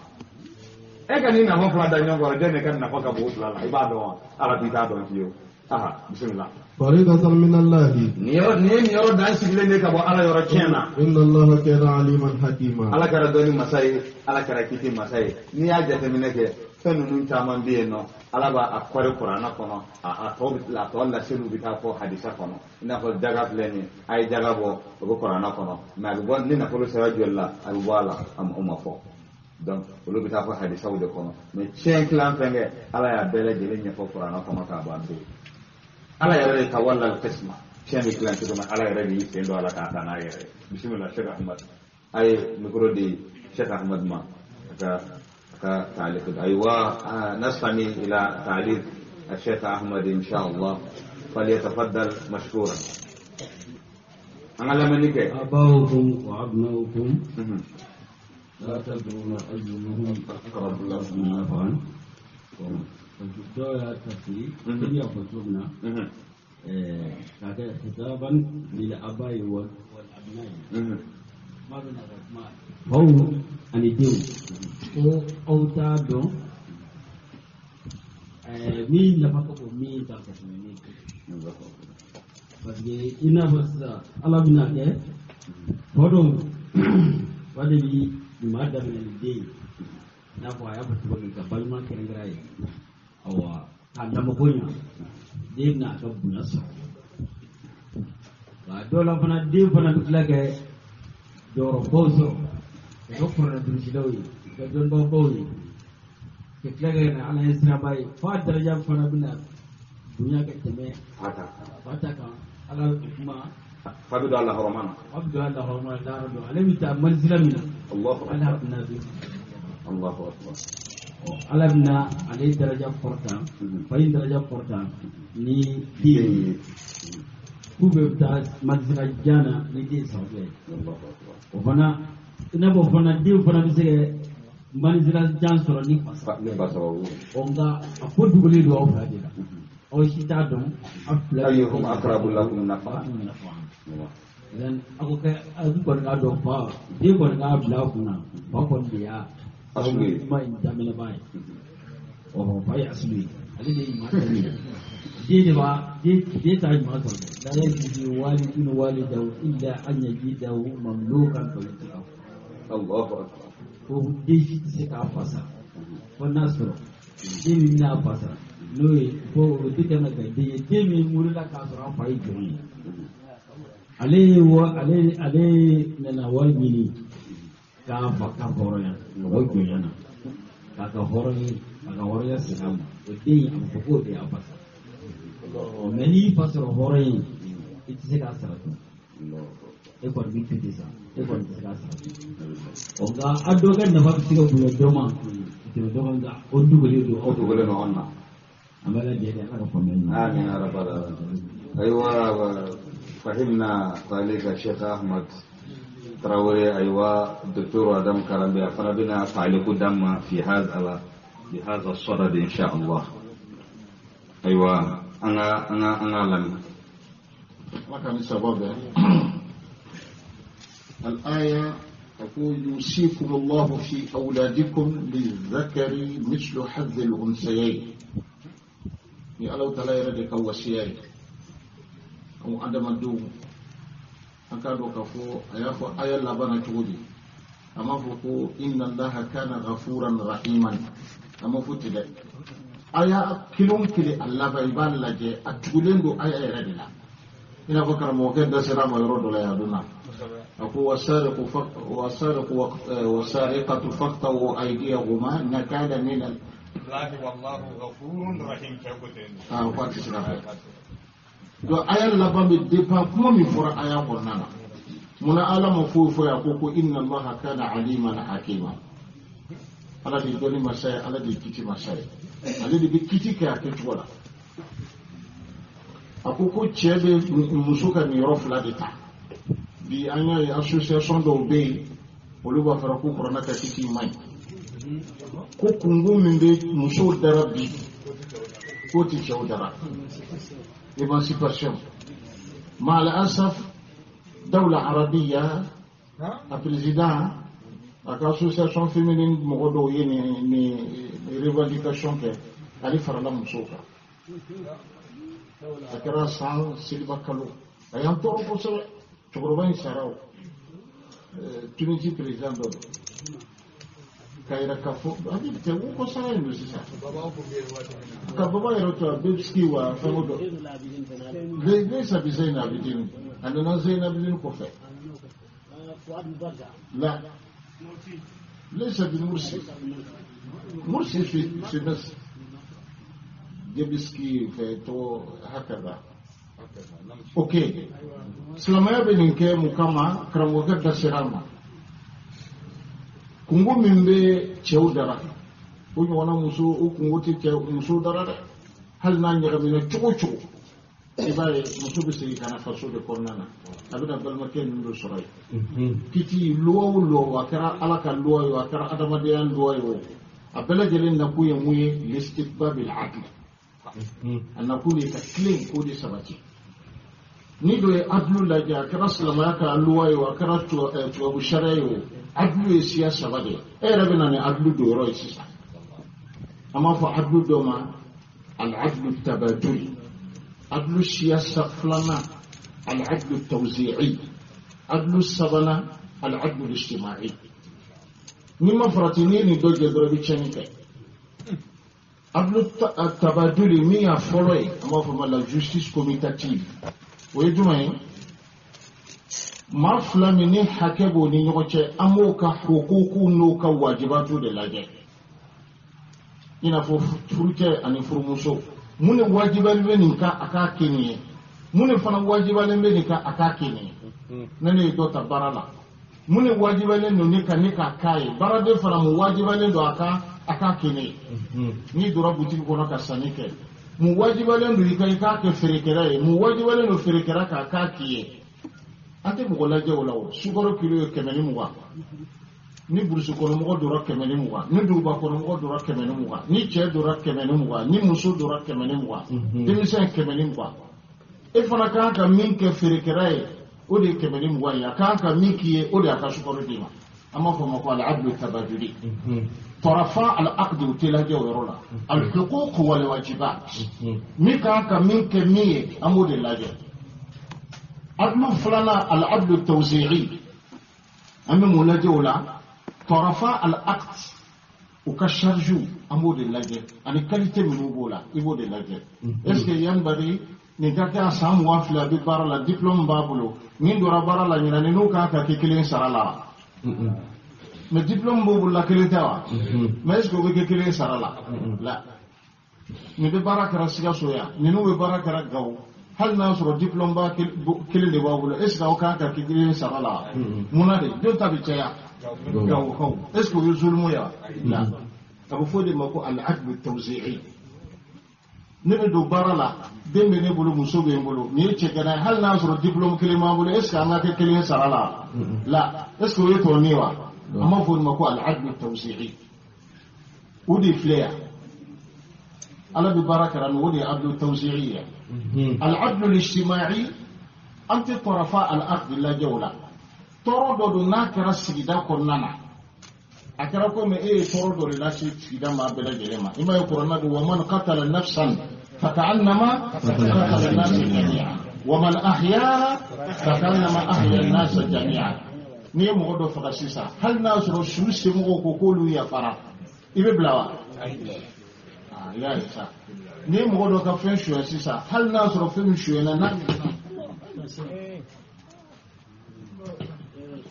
E ka nin nafa fila da ɲɔgɔn kɔrɔ, jɔn de ka nafa ka bon o fila la? I b'a dɔn wa? Ala k'i t'a dɔn fiyewu. Aha, bisimila. Faridatan min Allahi. Nin yɔrɔ nin ye nin yɔrɔ dan sigilen de ka bɔ Ala yɔrɔ tiɲɛ na. Inna Allaha kana aliman hakima. Ala kɛra dɔnni masa ye, Ala kɛra kiti masa ye. N'i y'a jateminɛ kɛ, fɛn ninnu caman bɛ yen nɔ, Ala b'a a kɔri kuranɛ kɔnɔ, a tɔ laseliw bɛ taa fɔ hadisa kɔnɔ. I n'a fɔ jaga filɛ nin ye, a ye jaga bɔ, o bɛ kuranɛ kɔnɔ, mais a bɛ bɔ ni nafolo sera joli la, a bɛ bɔ a la, o ma fɔ. Donc olu bɛ taa fɔ hadisaw de kɔnɔ. Mais tiɲɛ tilan fɛn kɛ, Ala y'a bɛɛ lajɛlen ɲɛfɔ kuranɛ kɔnɔ k'a ban pewu. Ala yɛrɛ de tawalla al-qisma, tiɲɛ bɛ tilan cogo min, Ala yɛrɛ de y'i sen don a la k'a ta n'a yɛrɛ ye. Bisimila, Cheikh Ahmad. A ye micro di Cheikh Ahmad ma a ka تعليق. أيوة، نستمع إلى تعليق الشيخ أحمد إن شاء الله، فليتفضل مشكورا. أنا لما نيجي آباؤكم وأبناؤكم لا تدرون أيهم أقرب لكم نفعا. Dɔw y'a tafsiri i y'a fɔ cogo min na k'a kɛ خطابا للآباء والأبناء, kuma bɛ na ka kuma faw ani denw ko aw t'a dɔn min nafa ka bon min kan ka tɛmɛ min kan, parce que i n'a fɔ sisan Ala bɛna kɛ tɔ dɔw fa de bi ɲuman daminɛ ni den ye, i n'a fɔ a y'a fɔ cogo min ka balima kɛrɛnkɛrɛn ye, awa k'a lamɔko ɲa, den bɛna a ka bonya sɔrɔ. Nka dɔw la fana, den fana bɛ tila kɛ jɔyɔrɔbaw sɔrɔ, ka kɛ kuranɛ durusilaw ye, ka kɛ dɔnnibabaw ye, ka tila kɛ na Ala ye siraba ye, f'a daraja fana bɛna bonya ka tɛmɛ fa ta fa ta kan. Ala kuma fa bɛ don a lahɔrɔma na. Fa bɛ don a lahɔrɔma na, lahara don ale bɛ taa manzila min na, Allahu Ala bɛna bi Allahu akbar. Ala bɛna ale daraja kɔrɔta, fa in daraja kɔrɔta ni den ye, k'u bɛ taa manzila jan na ni den sababu ye. Allahu akbar. O fana, i n'a fɔ fana den fana bɛ se ka manzila jan sɔrɔ ni fa fa ni fa sababu. Ɔ, nka a ko dogolen don aw fila de la, aw si t'a dɔn aw fila. Ayyuhum aqrabu lakum nafa. Idan aw ko kɛ aw kɔni k'a dɔn, fa den kɔni k'a bila a kunna, fa kɔni de y'a asulu ye. Kuma in daminɛba ye. Ɔ, fa ye asulu ye, ale de ye ɲuman daminɛ, den de b'a den t'a ɲuman sɔrɔ dɛ. لا يجزي والد والده إلا أن يجده مملوكا فيطيعه. Allahu akbar. Ko den si tɛ se k'a fa sara fo n'a sɔrɔ den min bɛna a fa sara, n'o ye ko o tɛ kan ka kɛ den ye, den min wolola k'a sɔrɔ a fa ye jɔn ye, ale ye wa ale nana wari ɲini k'a fa ka hɔrɔnya ka bɔ jɔnya na, k'a ka hɔrɔnya, k'a ka hɔrɔnya segin a ma, o den a bɛ fɔ k'o de y'a fa sara. Mɛ n'i fa sɔrɔ hɔrɔn ye, i tɛ se k'a sara tun, e kɔni b'i to ten sa, e kɔni tɛ se k'a sara tun. Ɔ, nka a dɔ ka nafa bɛ se ka bonya dɔ ma ka tɛmɛ dɔ kan, nka o dogolen don aw o dogolen don anw na. An bɛ Ala deli, Ala ka faamuya ɲuman. آمين يا رب العالمين. أيوة، فهمنا تعليق الشيخ أحمد تراوري. أيوة، الدكتور آدم كرامبي فانا بنا تعليق دم في هذا الصدد إن شاء الله. أيوة، أنا لم وكان السبب الآية تقول: يوصيكم الله في أولادكم للذكر مثل حظ الأنثيين. Ni Ala taala yɛrɛ de ka wasiya ye anw adamadenw, an k'a dɔn k'a fɔ a y'a fɔ aya laban na cogo di? A m'a fɔ ko إن الله كان غفورا رحيما, a ma fɔ ten dɛ. Aya kelen o kelen a laban i b'a lajɛ a tugulen don aya yɛrɛ de la. I n'a fɔ karamɔgɔkɛ da sera a ma yɔrɔ dɔ la yan don na. A ko wasariqu wasariqatu faqta'u aydiyahuma nakala min Allahi wallahu ghafurun rahim cɛ ko ten. Ah, ko a tɛ se ka fɛ. Donc aya laban bɛ dépend kuma min fɔra aya kɔnɔna na. Munna Ala ma foyi fɔ yan ko inna Allaha kana aliman hakima. Ala de ye dɔnni masa ye, Ala de ye kiti masa ye. Ale de bɛ kiti kɛ a kɛcogo la. A ko ko cɛ bɛ muso ka niyɔrɔ fila de ta. Bi an y'a ye association dɔw bɛ yen, olu b'a fɔra ko kuranɛ ka kiti man ɲi. Ko kungo min bɛ musow dara bi, k'o tɛ cɛw dara. Émancipation. Ma'al asaf, dawla arabiya, a président, a ka association féminine mɔgɔ dɔw ye nin revendication kɛ, ale farala musow kan. A kɛra san seliba kalo, a y'an tɔɔrɔ kosɛbɛ. Cɛkɔrɔba in sara o, Tunisie président dɔ don. K'a yira k'a fɔ a bɛ tɛ u ko sara in don sisan. Ka baba yɛrɛ to a bɛ sigi wa fɛn o dɔ. Laysa bi Zayn Abidin, a nana Zayn Abidin kɔfɛ. La, laysa bi Mursi. Mursi fi Misr. Jebiski fɛ to hakaza. Ok, silamɛya bɛ nin kɛ mun kama? Karamɔgɔkɛ da sera a ma. Kungo min bɛ cɛw dara, o ɲɔgɔnna muso o kungo tɛ cɛ muso dara dɛ. Hali n'a ɲagamina cogo o cogo, i b'a ye muso bɛ segin ka na faso de kɔnɔna na, a bɛna balimakɛ ninnu de sɔrɔ yen. Kiti loi o loi, a kɛra Ala ka loi ye o, a kɛra adamadenya loi ye o, a bɛɛ lajɛlen nakun ye mun ye? L'istibab al-adl. A nakun de ye ka tilen k'o de sabati. Ni dɔ ye adlu lajɛ, a kɛra silamɛya ka loi ye o, a kɛra tubabu sariya ye o, adlu ye siya saba de ye. E yɛrɛ bɛ na ni adlu don yɔrɔ ye sisan. An b'a fɔ adlu dɔ ma al-adlu tabaduli, adlu siya filanan al-adlu tawzi'i, adlu sabanan al-adlu ijtima'i. N'i ma farati, n'i ye nin dɔ jɛ dɔrɔn, i bɛ tiɲɛni kɛ. Adlu tabaduli min y'a fɔlɔ ye, an b'a fɔ ma la justice commutative. O ye jumɛn ye? Maa fila min ni hakɛ b'o ni ɲɔgɔn cɛ, an b'o ka hukuku n'o ka wajibatu de lajɛ. I n'a fɔ furucɛ ani furumuso, mun de wajibalen bɛ nin kan a k'a kɛ nin ye, mun de fana wajibalen bɛ nin kan a k'a kɛ nin ye. Ne ne ye dɔ ta baara la, mun de wajibalen don ne kan ne k'a k'a ye, baaraden fana mun wajibalen don a kan a k'a kɛ ne ye. N'i donna butigi kɔnɔ ka sanni kɛ, mun wajibalen don i kan i k'a kɛ feerekɛla ye, mun wajibalen don feerekɛla k'a k'a k'i ye. An tɛ mɔgɔ lajɛ o la o. Sukaro kilo ye 120, ni burusi kɔnɔmɔgɔ donna 120, ni duguba kɔnɔmɔgɔ donna 120, ni cɛ donna 120, ni muso donna 120, denmisɛn 120. E fana kan ka min kɛ feerekɛla ye, o de ye 120 ye. A kan ka min k'i ye, o de y'a ka sukaro d'i ma. An b'a fɔ o ma ko al-adlu tabaduli. Tarafa al-aqd u tɛ lajɛ o yɔrɔ la. Al-huquq wal wajibat, min kan ka min kɛ min ye, an b'o de lajɛ. Adlu filanan al-adlu tawzi'i, an bɛ mun lajɛ o la? Tarafa al-aqd u ka charge an b'o de lajɛ, ani qualité minnu b'o la, i b'o de lajɛ. Est ce que yan bari nin ka kɛ a san 22 a bɛ baara la, diplôme b'a bolo, nin donna baara la ɲinan, n'o kan ka kɛ kelen sara la, mais diplôme b'o bolo la kelen tɛ wa? Mais est ce que o bɛ kɛ kelen sara la? La, nin bɛ baara kɛra Sikaso yan, ninnu bɛ baara kɛra Gawo, hali n'a sɔrɔ diplôme ba kelen de b'aw bolo, est ce que aw kan ka kɛ kelen sara la? Munna de jɔn ta bɛ caya? Gawokaw. Est ce que o ye zulumu ye wa? La, a bɛ fɔ o de ma ko al-adlu tawzi'i. Ne bɛ don baara la, den bɛ ne bolo, muso bɛ n bolo, nin ye cɛgana ye, hali n'a sɔrɔ diplôme kelen b'an bolo, est ce que an ka kɛ kelen sara la? La, est ce que o ye tɔɔni ye wa? An b'a fɔ o de ma ko al-adlu tawzi'i. O de filɛ yan, Ala bɛ baara kɛra ni o de ye adlu tawzi'i ye. Al-adlu al-ijtima'i, an tɛ tarafa al-aqd lajɛ o la. Tɔɔrɔ dɔ don n'a kɛra sigida kɔnɔna na, a kɛra komi e ye tɔɔrɔ dɔ de lase sigida maa bɛɛ lajɛlen ma. I m'a ye kuranna don, wa man qatala nafsan faka'annama qatala an-nasa jami'a wa man ahyaha faka'annama ahya an-nasa jami'a. N'i ye mɔgɔ dɔ faga sisan, hali n'a sɔrɔ su semɔgɔw ko k'olu yafara, i bɛ bila wa? I y'a ye sa n'i ye mɔgɔ dɔ ka fɛn suɲɛ sisan hali n'a sɔrɔ fɛn min suɲɛna n'a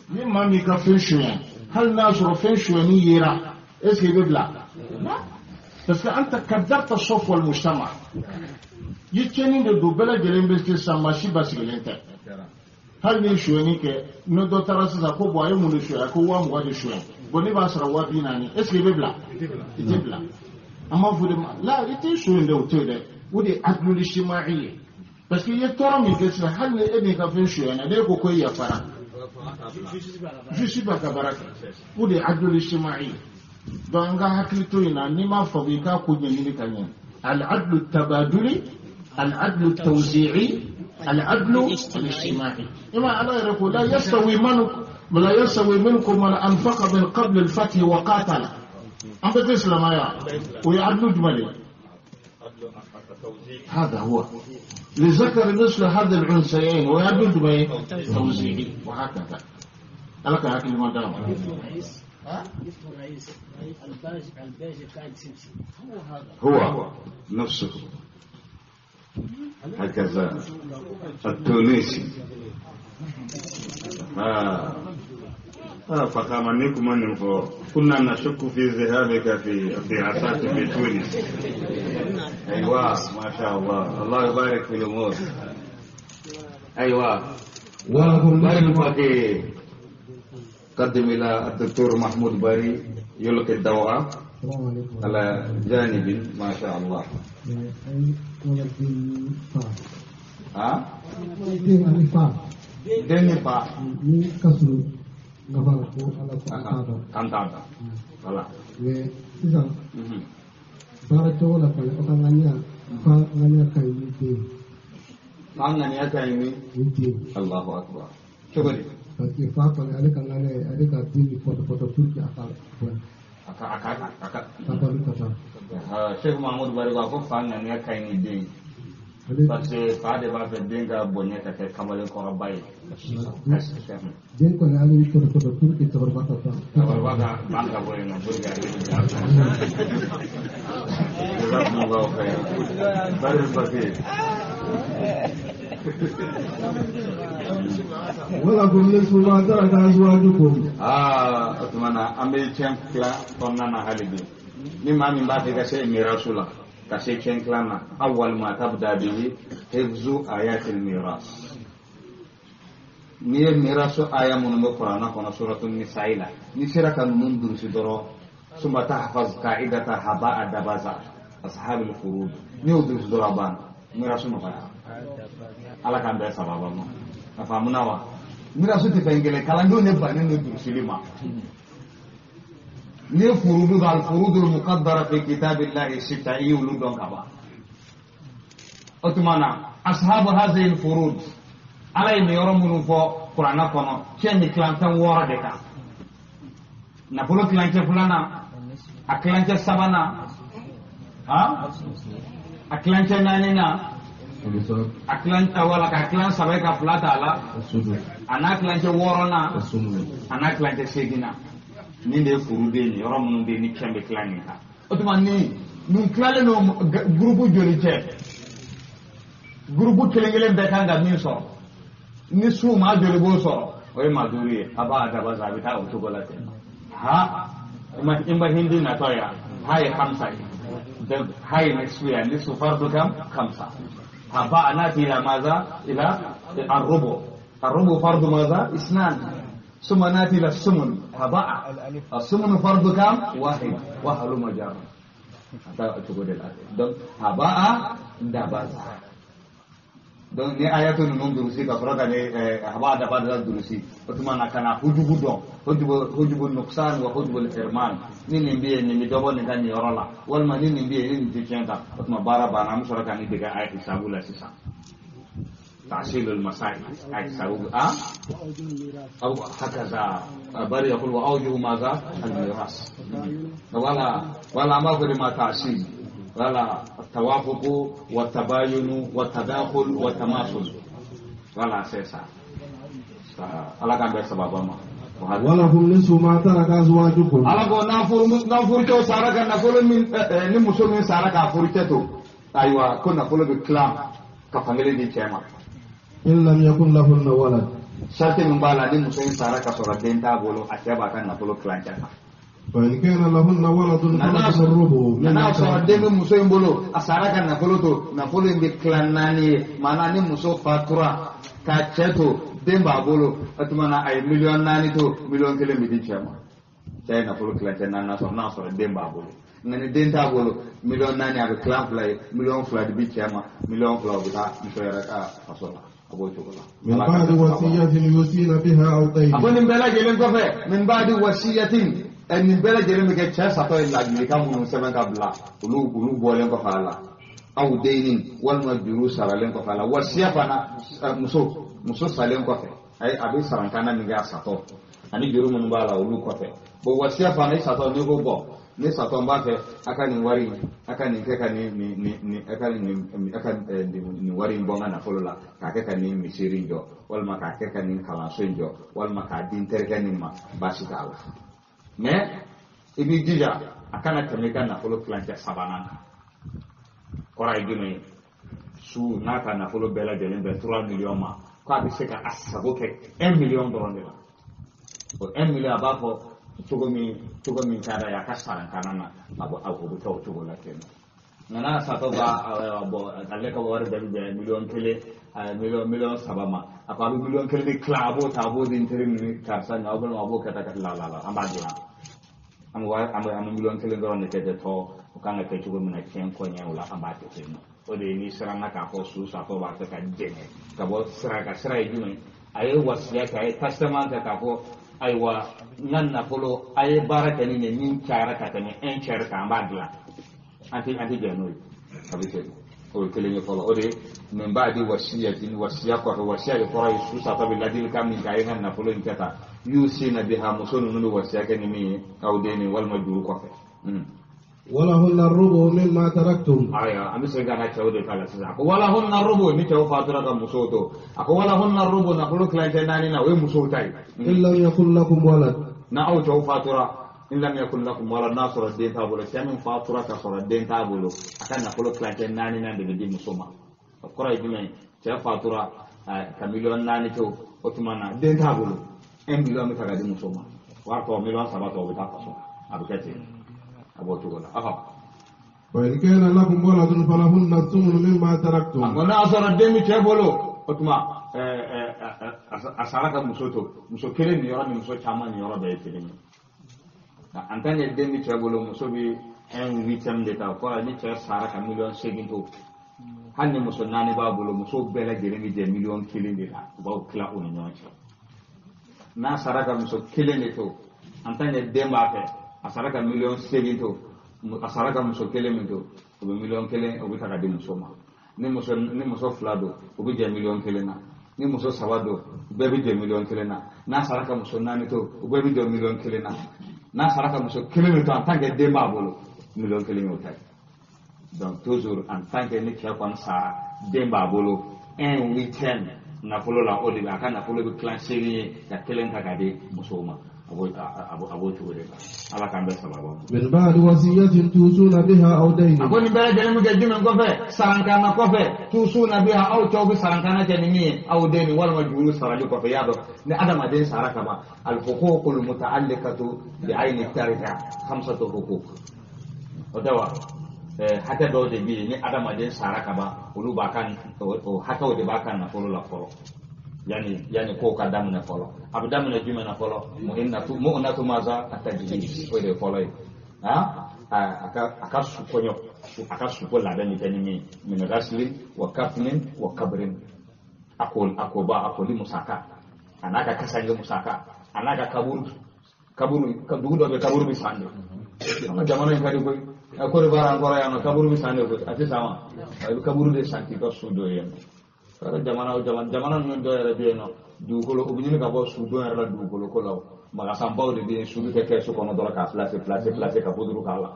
ni maa min ka fɛn suɲɛ hali n'a sɔrɔ fɛn suɲɛni yera est ce que i bɛ bila parce que anta kaddarta saf wal mujtama i ye tiɲɛni de don bɛɛ lajɛlen bɛ se sisan maa si basigilen tɛ hali ni suɲɛni kɛ ni dɔ taara sisan ko bon a ye mun de suɲɛ ko 20,000 de suɲɛ bon ne b'a sara 40,000 est ce que i bɛ bila i tɛ bila an b'a fɔ de ma la i tɛ suɲɛ dɛ o tɛ dɛ o de ye adlul ijtima'i ye parce que i ye tɔɔrɔ min kɛ sisan hali ni e m'i ka fɛn suɲɛ na n'e ko ko e yafara justice b'a ka baara kɛ o de ye adlul ijtima'i ye donc an ka hakili to in na n'i m'a faamu i k'a ko ɲɛɲini ka ɲɛ al-adlu tabaduli al-adlu tawzi'i al-adlu al-ijtima'i ima ala yɛrɛ ko la yastawi man la yastawi minkum man anfaqa min qabl al-fath wa qatala an bɛɛ tɛ silamɛya o ye adlu jumɛn de ye هذا هو لذكر مثل هذا العنصرين ويعدل جمعين توزيعي وهكذا لك هكذا ما دام هو نفسه هكذا التونسي فقامنيكم من كنا نشك في ذهابك في عساك في تونس. أيوة ما شاء الله الله يبارك في الأمور. أيوة بارك. قدم إلى الدكتور محمود باري يلقي الضوء على جانب ما شاء الله. ها؟ دين فا. Voilà. Mais sisan baara cogo la kɔni aw ka ŋaniya fa ŋaniya ka ɲi ni den. Fa ŋaniya ka ɲi ni den. Allahu akbar. Cogo di? Parce que fa kɔni ale ka ŋaniya ye ale ka den ni pɔtɔ pɔtɔ pour que a ka bɔ. A ka a ka a ka. Ka balo ka taa. Cheikh Mahmoud Bari ko fa ŋaniya ka ɲi ni den ye. Parce que fa de b'a fɛ den ka bonya ka kɛ kamalenkɔrɔba ye. Den kɔni ale bɛ pɔtɔ pɔtɔ pour que cɛkɔrɔba ka taa. Cɛkɔrɔba ka ban ka bɔ yen nɔ pour que ale bɛ taa. Jazakumullahu khairan. Bari Baki. Walakum nisfu ma taraka azwajukum. O tuma na an bɛ tiɲɛ tila kɔnɔna na hali bi. Ni maa min b'a fɛ ka se mirasu la. كشيء كلامنا أول ما تبدأ به حفظ آيات الميراث نير ميراث آية من القرآن كنا سورة النساء لا نسير كنون درس درو ثم تحفظ قاعدة هباء دبازا أصحاب الفروض نيو درس درو بان ميراث نقرأ على كان ده سبب ما نفهمنا وا ميراث تفهم كلام دون نبغى ندرس لما ni furudu al-furud al-muqaddara fi kitabillahi sita yulu don kaba o tuma na ashabu hadhihi al-furud ala ye yɔrɔ minnu fɔ kuranɛ kɔnɔ cɛ ni tilancɛ 6 de kan nafolo tilancɛ 2nan a tilancɛ 3nan a tilancɛ 4nan a tilancɛ wala ka tilan 3 ye ka 2 t'a la a n'a tilancɛ 6nan a n'a tilancɛ 8nan nin de ye furu bɛ yen yɔrɔ minnu bɛ yen ni cɛn bɛ tila nin kan o tuma ni nin tilalen don gurupu joli cɛ gurupu kelen kelen bɛɛ kan ka min sɔrɔ ni su maa joli b'o sɔrɔ o ye maa 5 ye a b'a daba sa a bɛ taa o cogo la ten ha i ma hindi natɔ ya ha ye hamsa ye donc ha ye nisfu ya nisfu fardu kam khamsa ha ba nati ila maza ila arrubu arrubu fardu maza isnan ثم ناتي إلى السمن هباء السمن فرض كم؟ واحد وهلم جرا تقول الآن donc هباء دبازا donc ni ayatu ninnu durusi ka sɔrɔ ka ni haba dabaza durusi o tuma na ka na hujubu dɔn hujubu nuksan wa hujubu hirman ni nin bɛ yen nin bɛ dɔ bɔ nin ka nin yɔrɔ la walima ni nin bɛ yen ni nin tɛ tiɲɛ kan o tuma baara banna an bɛ sɔrɔ ka nin dege a hisabu la sisan. تعصيل المسائل أو هكذا بل يقول وأوجه ماذا الميراث ولا ما ما تعصيل ولا التوافق والتباين والتداخل والتماثل ولا سيسا على كان بسبب ما Walahum nisfu ma taraka azwajukum. Ala ko n'a furucɛw sara ka nafolo min ni muso min sara k'a furucɛ to ayiwa ko nafolo bɛ tila ka fankelen di cɛ ma. In lam yakun lahunna walad. Sarati min b'a la ni muso in sara ka sɔrɔ den t'a bolo a cɛ b'a ka nafolo tilancɛ ta. Fa in kana lahunna waladun falahunna rubu. N'a sɔrɔ den bɛ muso in bolo a sara ka nafolo to nafolo in bɛ tila naani ye maanaa ni muso fatura k'a cɛ to den b'a bolo o tuma na a ye 4 miliyɔn to 1 miliyɔn bɛ di cɛ ma. Cɛ ye nafolo tilancɛ naani sɔrɔ n'a sɔrɔ den b'a bolo nka ni den t'a bolo 4 miliyɔn a bɛ tilan 2 ye 2 miliyɔn de bi cɛ ma 2 miliyɔn o bɛ taa muso yɛrɛ ka faso la a b'o cogo la. Min ba'di wasiyatin yusina biha aw dayn. A ko nin bɛɛ lajɛlen kɔfɛ min ba'di wasiyatin nin bɛɛ lajɛlen bɛ kɛ cɛ satɔ ye ladilikan minnu sɛbɛn ka bila olu bɔlen kɔfɛ a la aw denni walima juru saralen kɔfɛ a la wasiya fana muso salen kɔfɛ a bɛ sarankanna min kɛ a satɔ ani juru minnu b'a la olu kɔfɛ bon wasiya fana i satɔ n'i ko bɔn ne satɔ n b'a fɛ a ka nin wari in a ka nin kɛ ka nin a ka nin wari in bɔ n ka nafolo la k'a kɛ ka nin misiri in jɔ walima k'a kɛ ka nin kalanso in jɔ walima k'a di n terikɛ nin ma baasi t'a la mais i b'i jija a kana tɛmɛ i ka nafolo tilancɛ sabanan kan kɔrɔ ye jumɛn ye su n'a ka nafolo bɛɛ lajɛlen bɛn 3 miliyɔn ma k'a bɛ se ka a sago kɛ 1 miliyɔn dɔrɔn de la o 1 miliyɔn a b'a fɔ cogo min ka d'a ye a ka sarankana na a bɛ kɛ o cogo la ten nka n'a satɔ b'a bɔ ale ka wari bɛɛ bɛ bɛn 1 miliyɔn 1 miliyɔn 3 ma a ko a bɛ 1 miliyɔn de tila a b'o ta a b'o di n teri ni karisa ni aw balima a b'o kɛ tan ka la la la an b'a dilan an bɛ 1 miliyɔn dɔrɔn de kɛ tɔ o kan ka kɛ cogo min na tiɲɛ kɔɲɛ o la an b'a kɛ ten nɔ o de ye n'i siranna k'a fɔ su satɔ b'a fɛ ka jɛngɛ ka bɔ sira kan sira ye jumɛn a ye wasiya kɛ a ye testament kɛ k'a fɔ ayiwa n ka nafolo a ye baara kɛ ni nin min cayara ka tɛmɛ 1 tiers kan an b'a dilan an tɛ jɛn n'o ye a bɛ kɛ o ye kelen ye fɔlɔ o de ye min b'a di wasiya wasiya kɔfɛ wasiya de kɔrɔ ye su satɔ bɛ ladilikan min kɛ a ye n ka nafolo in kɛ tan yusina biha muso ninnu bɛ wasiya kɛ ni min ye aw den ni walima juru kɔfɛ. Walahunna rubu mimma taraktum. Ayiwa an bɛ segin ka na cɛw de ta la sisan a ko walahunna rubu ni cɛw fatura ka musow to a ko walahunna rubu nafolo tilancɛ naani na o ye musow ta ye. In lam yakun lakum walad. Na aw cɛw fatura in lam yakun lakum walad n'a sɔrɔ den t'a bolo cɛ min fatura ka sɔrɔ den t'a bolo a ka nafolo tilancɛ naani na de bɛ di muso ma o kɔrɔ ye jumɛn ye cɛ fatura ka 4 miliyɔn to o tuma na den t'a bolo 1 miliyɔn bɛ ta ka di muso ma wari tɔ 3 miliyɔn tɔ o bɛ taa faso a bɛ kɛ ten. A b'o cogo la. Wa in kana lakum waladun falahunna thumnu mimma taraktum. A ko n'a sɔrɔ den bɛ cɛ bolo o tuma a sara ka muso to muso kelen nin yɔrɔ ni muso caman nin yɔrɔ bɛɛ ye kelen ye en tant que den bɛ cɛ bolo muso bɛ 1/8 de ta o kɔrɔ ni cɛ sara ka 8 miliyɔn to hali ni muso naani b'a bolo muso bɛɛ lajɛlen bɛ jɛ 1 miliyɔn de la u b'aw tila u ni ɲɔgɔn cɛ n'a sara ka muso kelen de to en tant que den b'a fɛ a sara ka 8 miliyɔn to a sara ka muso kelen min to o bɛ 1 miliyɔn o bɛ ta ka di muso ma ni muso fila don o bɛ jɛ 1 miliyɔn na ni muso saba don u bɛɛ bɛ jɛ 1 miliyɔn na n'a sara ka muso naani to u bɛɛ bɛ jɛ 1 miliyɔn na n'a sara ka muso kelen min to en tant que den b'a bolo 1 miliyɔn y'o ta ye donc toujours en tant que ni cɛ kɔni sara den b'a bolo 1/8 nafolo la o de bɛ a ka nafolo bɛ tilan 8 ye ka kelen ta ka di musow ma. A b'o cogo de la ala k'an bɛɛ sababa ma. Min ba'di wasiyatin tusuna biha aw dayn. A ko nin bɛɛ lajɛlen bɛ kɛ jumɛn kɔfɛ sarankana kɔfɛ tusuna biha aw cɛw bɛ sarankana kɛ ni min ye aw den ni walima juru sarali kɔfɛ y'a dɔn ni adamaden sara ka ban al-huququl muta'alliqatu bi ayni tarika khamsatu huquq o tɛ wa hakɛ dɔw de bɛ yen ni adamaden sara ka ban olu b'a ka o hakɛw de b'a ka nafolo la fɔlɔ. Yani ko ka daminɛ fɔlɔ a bɛ daminɛ jumɛn na fɔlɔ mu'natu maza at-tajhiz o de ye fɔlɔ ye a ka su kɔɲɔ a ka suko labɛn bɛ kɛ ni min min ghaslin wa kafnin wa kabrin a ko ba a koli musaka a n'a ka kasange musaka a n'a ka kaburu dugu dɔ bɛ kaburu bɛ san de an ka jamana in ka di koyi a ko de b'an kɔrɔ yan nɔ kaburu bɛ san de koyi a tɛ san wa a bɛ kaburu de san k'i ka so dɔ yen nɔ jamana ninnu dɔw yɛrɛ bɛ yen nɔ dugukolo u bɛ ɲini ka bɔ sudon yɛrɛ la dugukolo ko la o magasanbaw de bɛ yen su bɛ kɛ kɛsu kɔnɔ dɔrɔn k'a pilase ka puduru k'a la.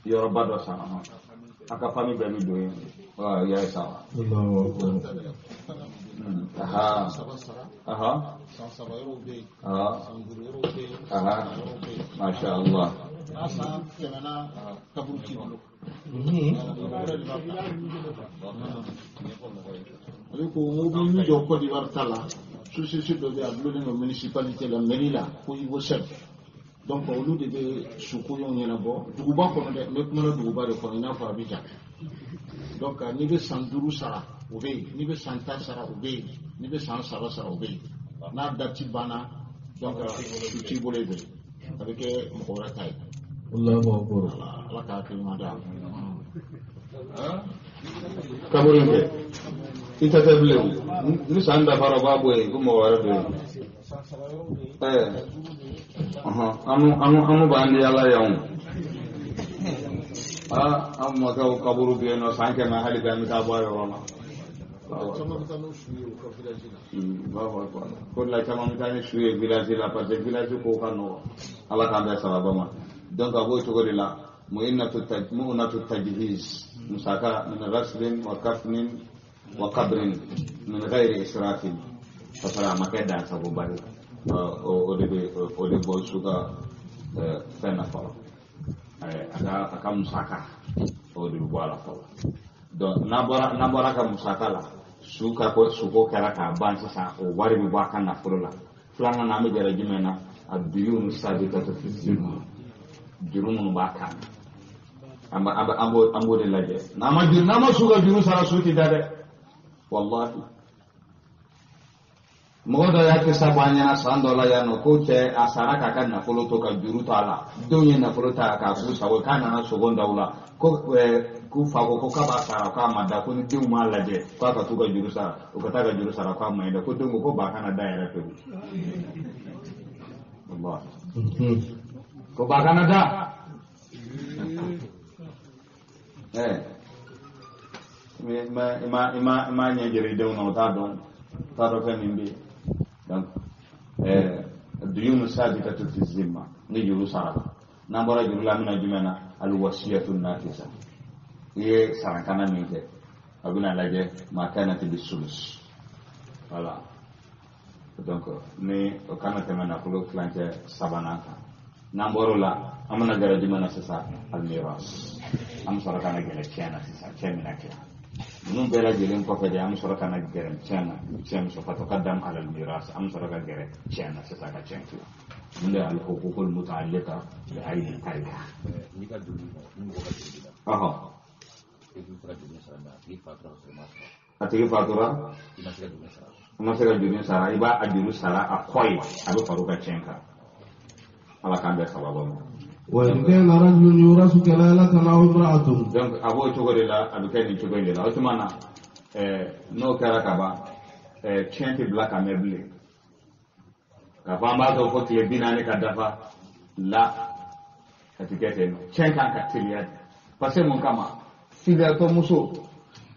Yɔrɔba dɔ san. A ka famille bɛɛ bɛ don yen. I y'a ye sa wa. Aha. Aha. Aha. Aha. Masha Allah. Ale ko n ko bɛ jɔ Côte d'Ivoire ta la société dɔ bɛ yen a dulonnen don municipalité la mairie la ko Ivocep donc olu de bɛ sukoɲɔw ɲɛnabɔ duguba kɔnɔ dɛ n bɛ kuma na duguba de kɔnɔ i n'a fɔ Abidjan donc n'i bɛ san 5 sara o bɛ yen n'i bɛ san 10 sara o bɛ yen n'i bɛ san 3 sara o bɛ yen n'a date banna donc su t'i bolo yen bilen a bɛ kɛ mɔgɔ wɛrɛ ta ye. Allahu akbar. Ala k'a hakili ɲuman d'a ma. Kaburu in kɛ i ta tɛ bilen o ni san dafara o b'a bɔ yen ko mɔgɔ wɛrɛ don yen. Anu b'an di ala yan o. An mɔkɛw kaburu bɛ yen nɔ san 100 hali bi an bɛ taa bɔ a yɔrɔ la. Ko de la caman bɛ taa ni su ye village la parce que village ko ka nɔgɔn. Ala k'an bɛn sababa ma. Donc a b'o cogo de la. Mu'natu tajhiz musaka min ghaslin wa kafnin wa qabrin min ghairi israfin ka sɔrɔ a ma kɛ dansagoba ye. O de bɛ o de bɔ su ka fɛn na fɔlɔ. A ka musaka o de bɛ bɔ a la fɔlɔ. Donc n'an bɔra ka musaka la su ka ko suko kɛra k'a ban sisan o wari bɛ bɔ a ka nafolo la. Filanan na an bɛ gɛrɛ jumɛn na a duyunu sabitatu fi zimma juru minnu b'a kan an b'o de lajɛ. N'an ma su ka juru sara su tɛ da dɛ wallahi. Mɔgɔ dɔ y'a kisa bɔ an ɲɛna san dɔ la yan nɔ ko cɛ a sara k'a ka nafolo to ka juru to a la denw ye nafolo ta k'a k'u sago k'a nana sogo da u la ko k'u fa ko k'a b'a sara k'a ma da ko ni denw m'a lajɛ k'a ka t'u ka juru sara u ka taa ka juru sara k'a ma ɲi dɛ ko denw ko ba kana da yɛrɛ pewu wallahi ko ba kana da i ma ɲɛ jɛrɛ denw na o t'a dɔn t'a dɔn fɛn min bɛ yen. Donc duyunu sabitatu fi zimma ni juru sara la n'an bɔra juru la an bɛna jumɛn na alwasiyatu nafisa i ye sarankana min kɛ a bɛna lajɛ ma kanat bisulus voilà. Donc ni o kana tɛmɛ nafolo tilancɛ sabanan kan n'an bɔr'o la an bɛna gɛrɛ jumɛn na sisan almiras an bɛ sɔrɔ ka na gɛrɛ tiɲɛ na sisan tiɲɛ bɛna tila ninnu bɛɛ lajɛlen kɔfɛ de an bɛ sɔrɔ ka na gɛrɛ tiɲɛ na tiɲɛ bɛ sɔrɔ ka taqaddam ala almiras an bɛ sɔrɔ ka gɛrɛ tiɲɛ na sisan ka tiɲɛ tila mun de ye alhuququl muta'alliqa bi ayni tarika. N'i ka juru ni mɔgɔ ka juru b'i la. E bɛ fɛ ka juru sara mɛ a tigi fatura ka sɔrɔ i m'a sara. A tigi fatura. I ma se ka juru sara. I ma se ka juru sara i b'a a juru sara a kɔ ye a bɛ far'o ka tiɲɛ kan. Ala k'an bɛn sababa ma. وإن كان رجل يورث كلالة أو امرأة. Donc a b'o cogo de la a bɛ kɛ nin cogo in de la o tuma na n'o kɛra ka ban tiɲɛ tɛ bila ka mɛn bilen k'a fɔ an b'a to fo tile 40 ka dafa la a tɛ kɛ ten nɔ tiɲɛ kan ka teliya de parce que mun kama filiyatɔ muso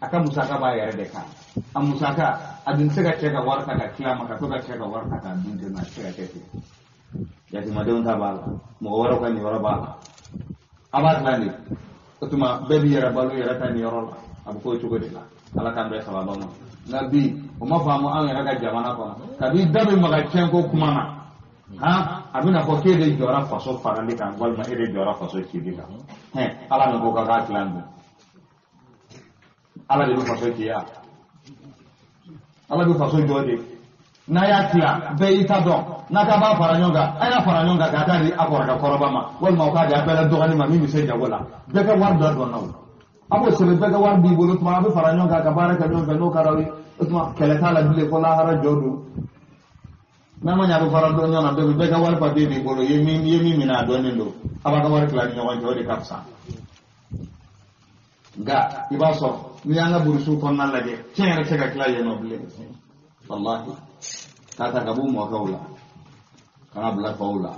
a ka musaka b'a yɛrɛ de kan a musaka a dun tɛ se ka cɛ ka wari ta ka tila ma ka to ka cɛ ka wari ta k'a dun ten nɔ a tɛ se ka kɛ ten. Yatimadenw ta b'a la mɔgɔ wɛrɛw ka niyɔrɔ b'a la a b'a dilan de o tuma bɛɛ b'i yɛrɛ balo yɛrɛ ta niyɔrɔ la a bɛ k'o cogo de la ala k'an bɛɛ sababa ma nka bi o ma faamu anw yɛrɛ ka jamana kɔnɔ kabi da bɛ maga tiɲɛko kuma na han a bɛna fɔ k'e de jɔra faso farali kan walima e de jɔra faso cili kan ala min ko k'a k'a tilan dun ala de bɛ faso ci ya ala bɛ faso jɔ de. N'a y'a tila bɛɛ y'i ta dɔn n'a k'a b'a fara ɲɔgɔn kan a y'a fara ɲɔgɔn kan k'a taa di a kɔrɔkɛ kɔrɔba ma walima o k'a di a bɛɛ la dɔgɔnin ma min bɛ se jago la bɛɛ ka wari dɔ dɔn na o a b'o sɛbɛn bɛɛ ka wari b'i bolo tuma a bɛ fara ɲɔgɔn kan ka baara kɛ ɲɔgɔn fɛ n'o kɛra o tuma kɛlɛ t'a la bilen fo lahara jɔ don n'a ma ɲɛ a bɛ fara dɔn ɲɔgɔn na bɛɛ ka wari papiye b'i bolo i ye min minɛ a dɔnnen don a b'a ka wari tila ni ɲɔgɔn cɛ o de ka fisa nka i b'a sɔrɔ n'i y'an ka burusiw kɔnɔna lajɛ tiɲɛ yɛrɛ tɛ se ka tila yen nɔ bilen wallahi k'a ta ka b'u mɔkɛw la ka na bila faw la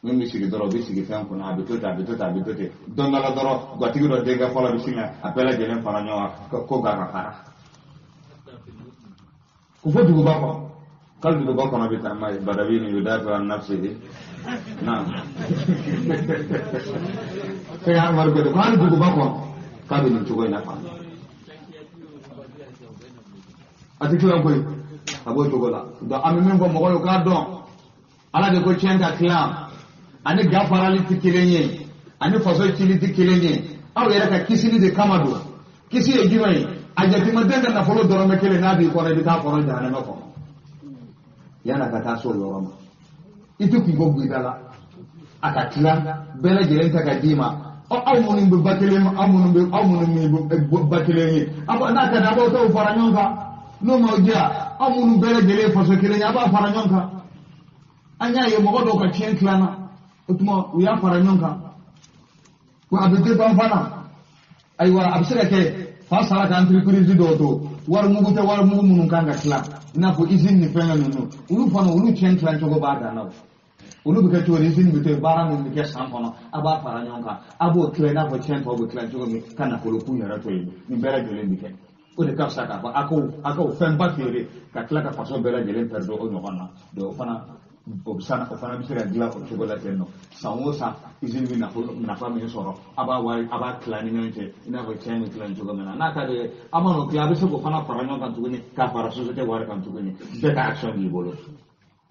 min bɛ sigi dɔrɔn u bɛ sigi fɛn kunna a bɛ to ten a bɛ to ten a bɛ to ten don dɔ la dɔrɔn gatigi dɔ denkɛ fɔlɔ bɛ sin ka a bɛɛ lajɛlen fara ɲɔgɔn kan ko ga ka fara ko fo duguba kɔnɔ k'ale duguba kɔnɔ bɛ taa ma ye badawi ni yudafi an nafsihi naam sɛgɛ amadu ko hali duguba kɔnɔ. K'a bɛ nin cogo in na fan a tɛ tilan koyi a b'o cogo la donc an bɛ min fɔ mɔgɔw ye k'a dɔn ala de ko tiɲɛ ka tilan ani ga farali tɛ kelen ye ani faso cili tɛ kelen ye aw yɛrɛ ka kisili de kama don kisi ye jumɛn ye a jatimaden ka nafolo dɔrɔmɛ kelen n'a b'i kɔnɔ i bɛ taa kɔnɔ jahanama kɔnɔ yan'a ka taa s'o yɔrɔ ma i tɛ kunko bɔ i da la a ka tila bɛɛ lajɛlen ta ka d'i ma aw minnu bɛ ba kelen aw minnu bɛ ba kelen ye n'a ka di a b'aw taw fara ɲɔgɔn kan n'o m'aw diya aw minnu bɛɛ lajɛlen ye faso kelen ye a b'a fara ɲɔgɔn kan an y'a ye mɔgɔ dɔw ka tiɲɛ tilanna o tuma u y'a fara ɲɔgɔn kan wa a bɛ dépend fana ayiwa a bɛ se ka kɛ fa sara ka entreprise dɔw to wari mugu tɛ wari mugu minnu kan ka tila i n'a fɔ usine ni fɛngɛ ninnu olu fana olu tiɲɛ tilan cogo b'a dan na o olu bɛ kɛ cogo di usine bɛ to yen baara min bɛ kɛ san kɔnɔ a b'a fara ɲɔgɔn kan a b'o tila i n'a fɔ tiɲɛ tɔw bɛ tilan cogo min ka nafolo kun yɛrɛ to yen nin bɛɛ lajɛlen bɛ kɛ o de ka fisa k'a fɔ a k'o fɛnba feere ka tila ka faso bɛɛ lajɛlen pɛrɛn o ɲɔgɔn na donc o fana o fana bɛ se ka dilan o cogo la ten nɔ san o san usine bɛ nafa min sɔrɔ a b'a wari a b'a tila ni ɲɔgɔn cɛ i n'a fɔ tiɲɛ bɛ tilan cogo min na n'a ka di ye a mana o tila a bɛ se k'o fana fara ɲɔgɔn kan tuguni k'a fara société wari kan tuguni bɛɛ ka action b'i bolo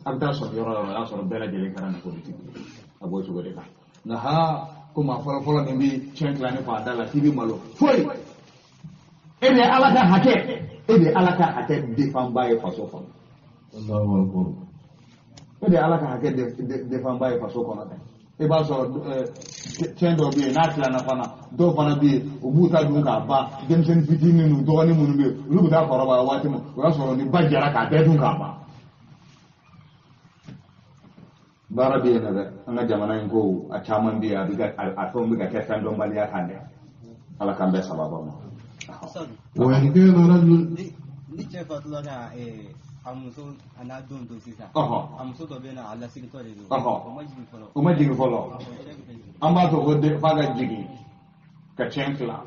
a bɛ taa sɔrɔ yɔrɔ o yɔrɔ o y'a sɔrɔ bɛɛ lajɛlen kɛra nafolotigi ye a b'o cogo de la nka haa ko maa fɔlɔ fɔlɔ min bɛ tiɲɛ tilanni fɔ a da la k'i bɛ malo foyi e de ye ala ka hakɛ e de ye ala ka hakɛ defanba ye faso kɔnɔ e de ye ala ka hakɛ defanba ye faso kɔnɔ dɛ i b'a sɔrɔ tiɲɛ dɔw bɛ yen n'a tilanna fana dɔw fana bɛ yen u b'u ta dun k'a ban denmisɛnnin fitinin ninnu dɔgɔnin minnu bɛ yen olu bɛ taa kɔrɔbaya waati min o y'a sɔrɔ ni ba jɛra k'a bɛɛ dun k'a ban baara bɛ yen nɔ dɛ an ka jamana in ko a caman bɛ yen a bɛ ka a fɛnw bɛ ka kɛ fɛn dɔnbaliya kan dɛ ala k'an bɛɛ sababa ma. Ni cɛ fatula ka a muso a n'a denw to sisan a muso dɔ bɛ yen nɔ a lasigitɔ de don o ma jigin fɔlɔ o ma jigin fɔlɔ an b'a to ko f'a ka jigin ka tiɲɛ tila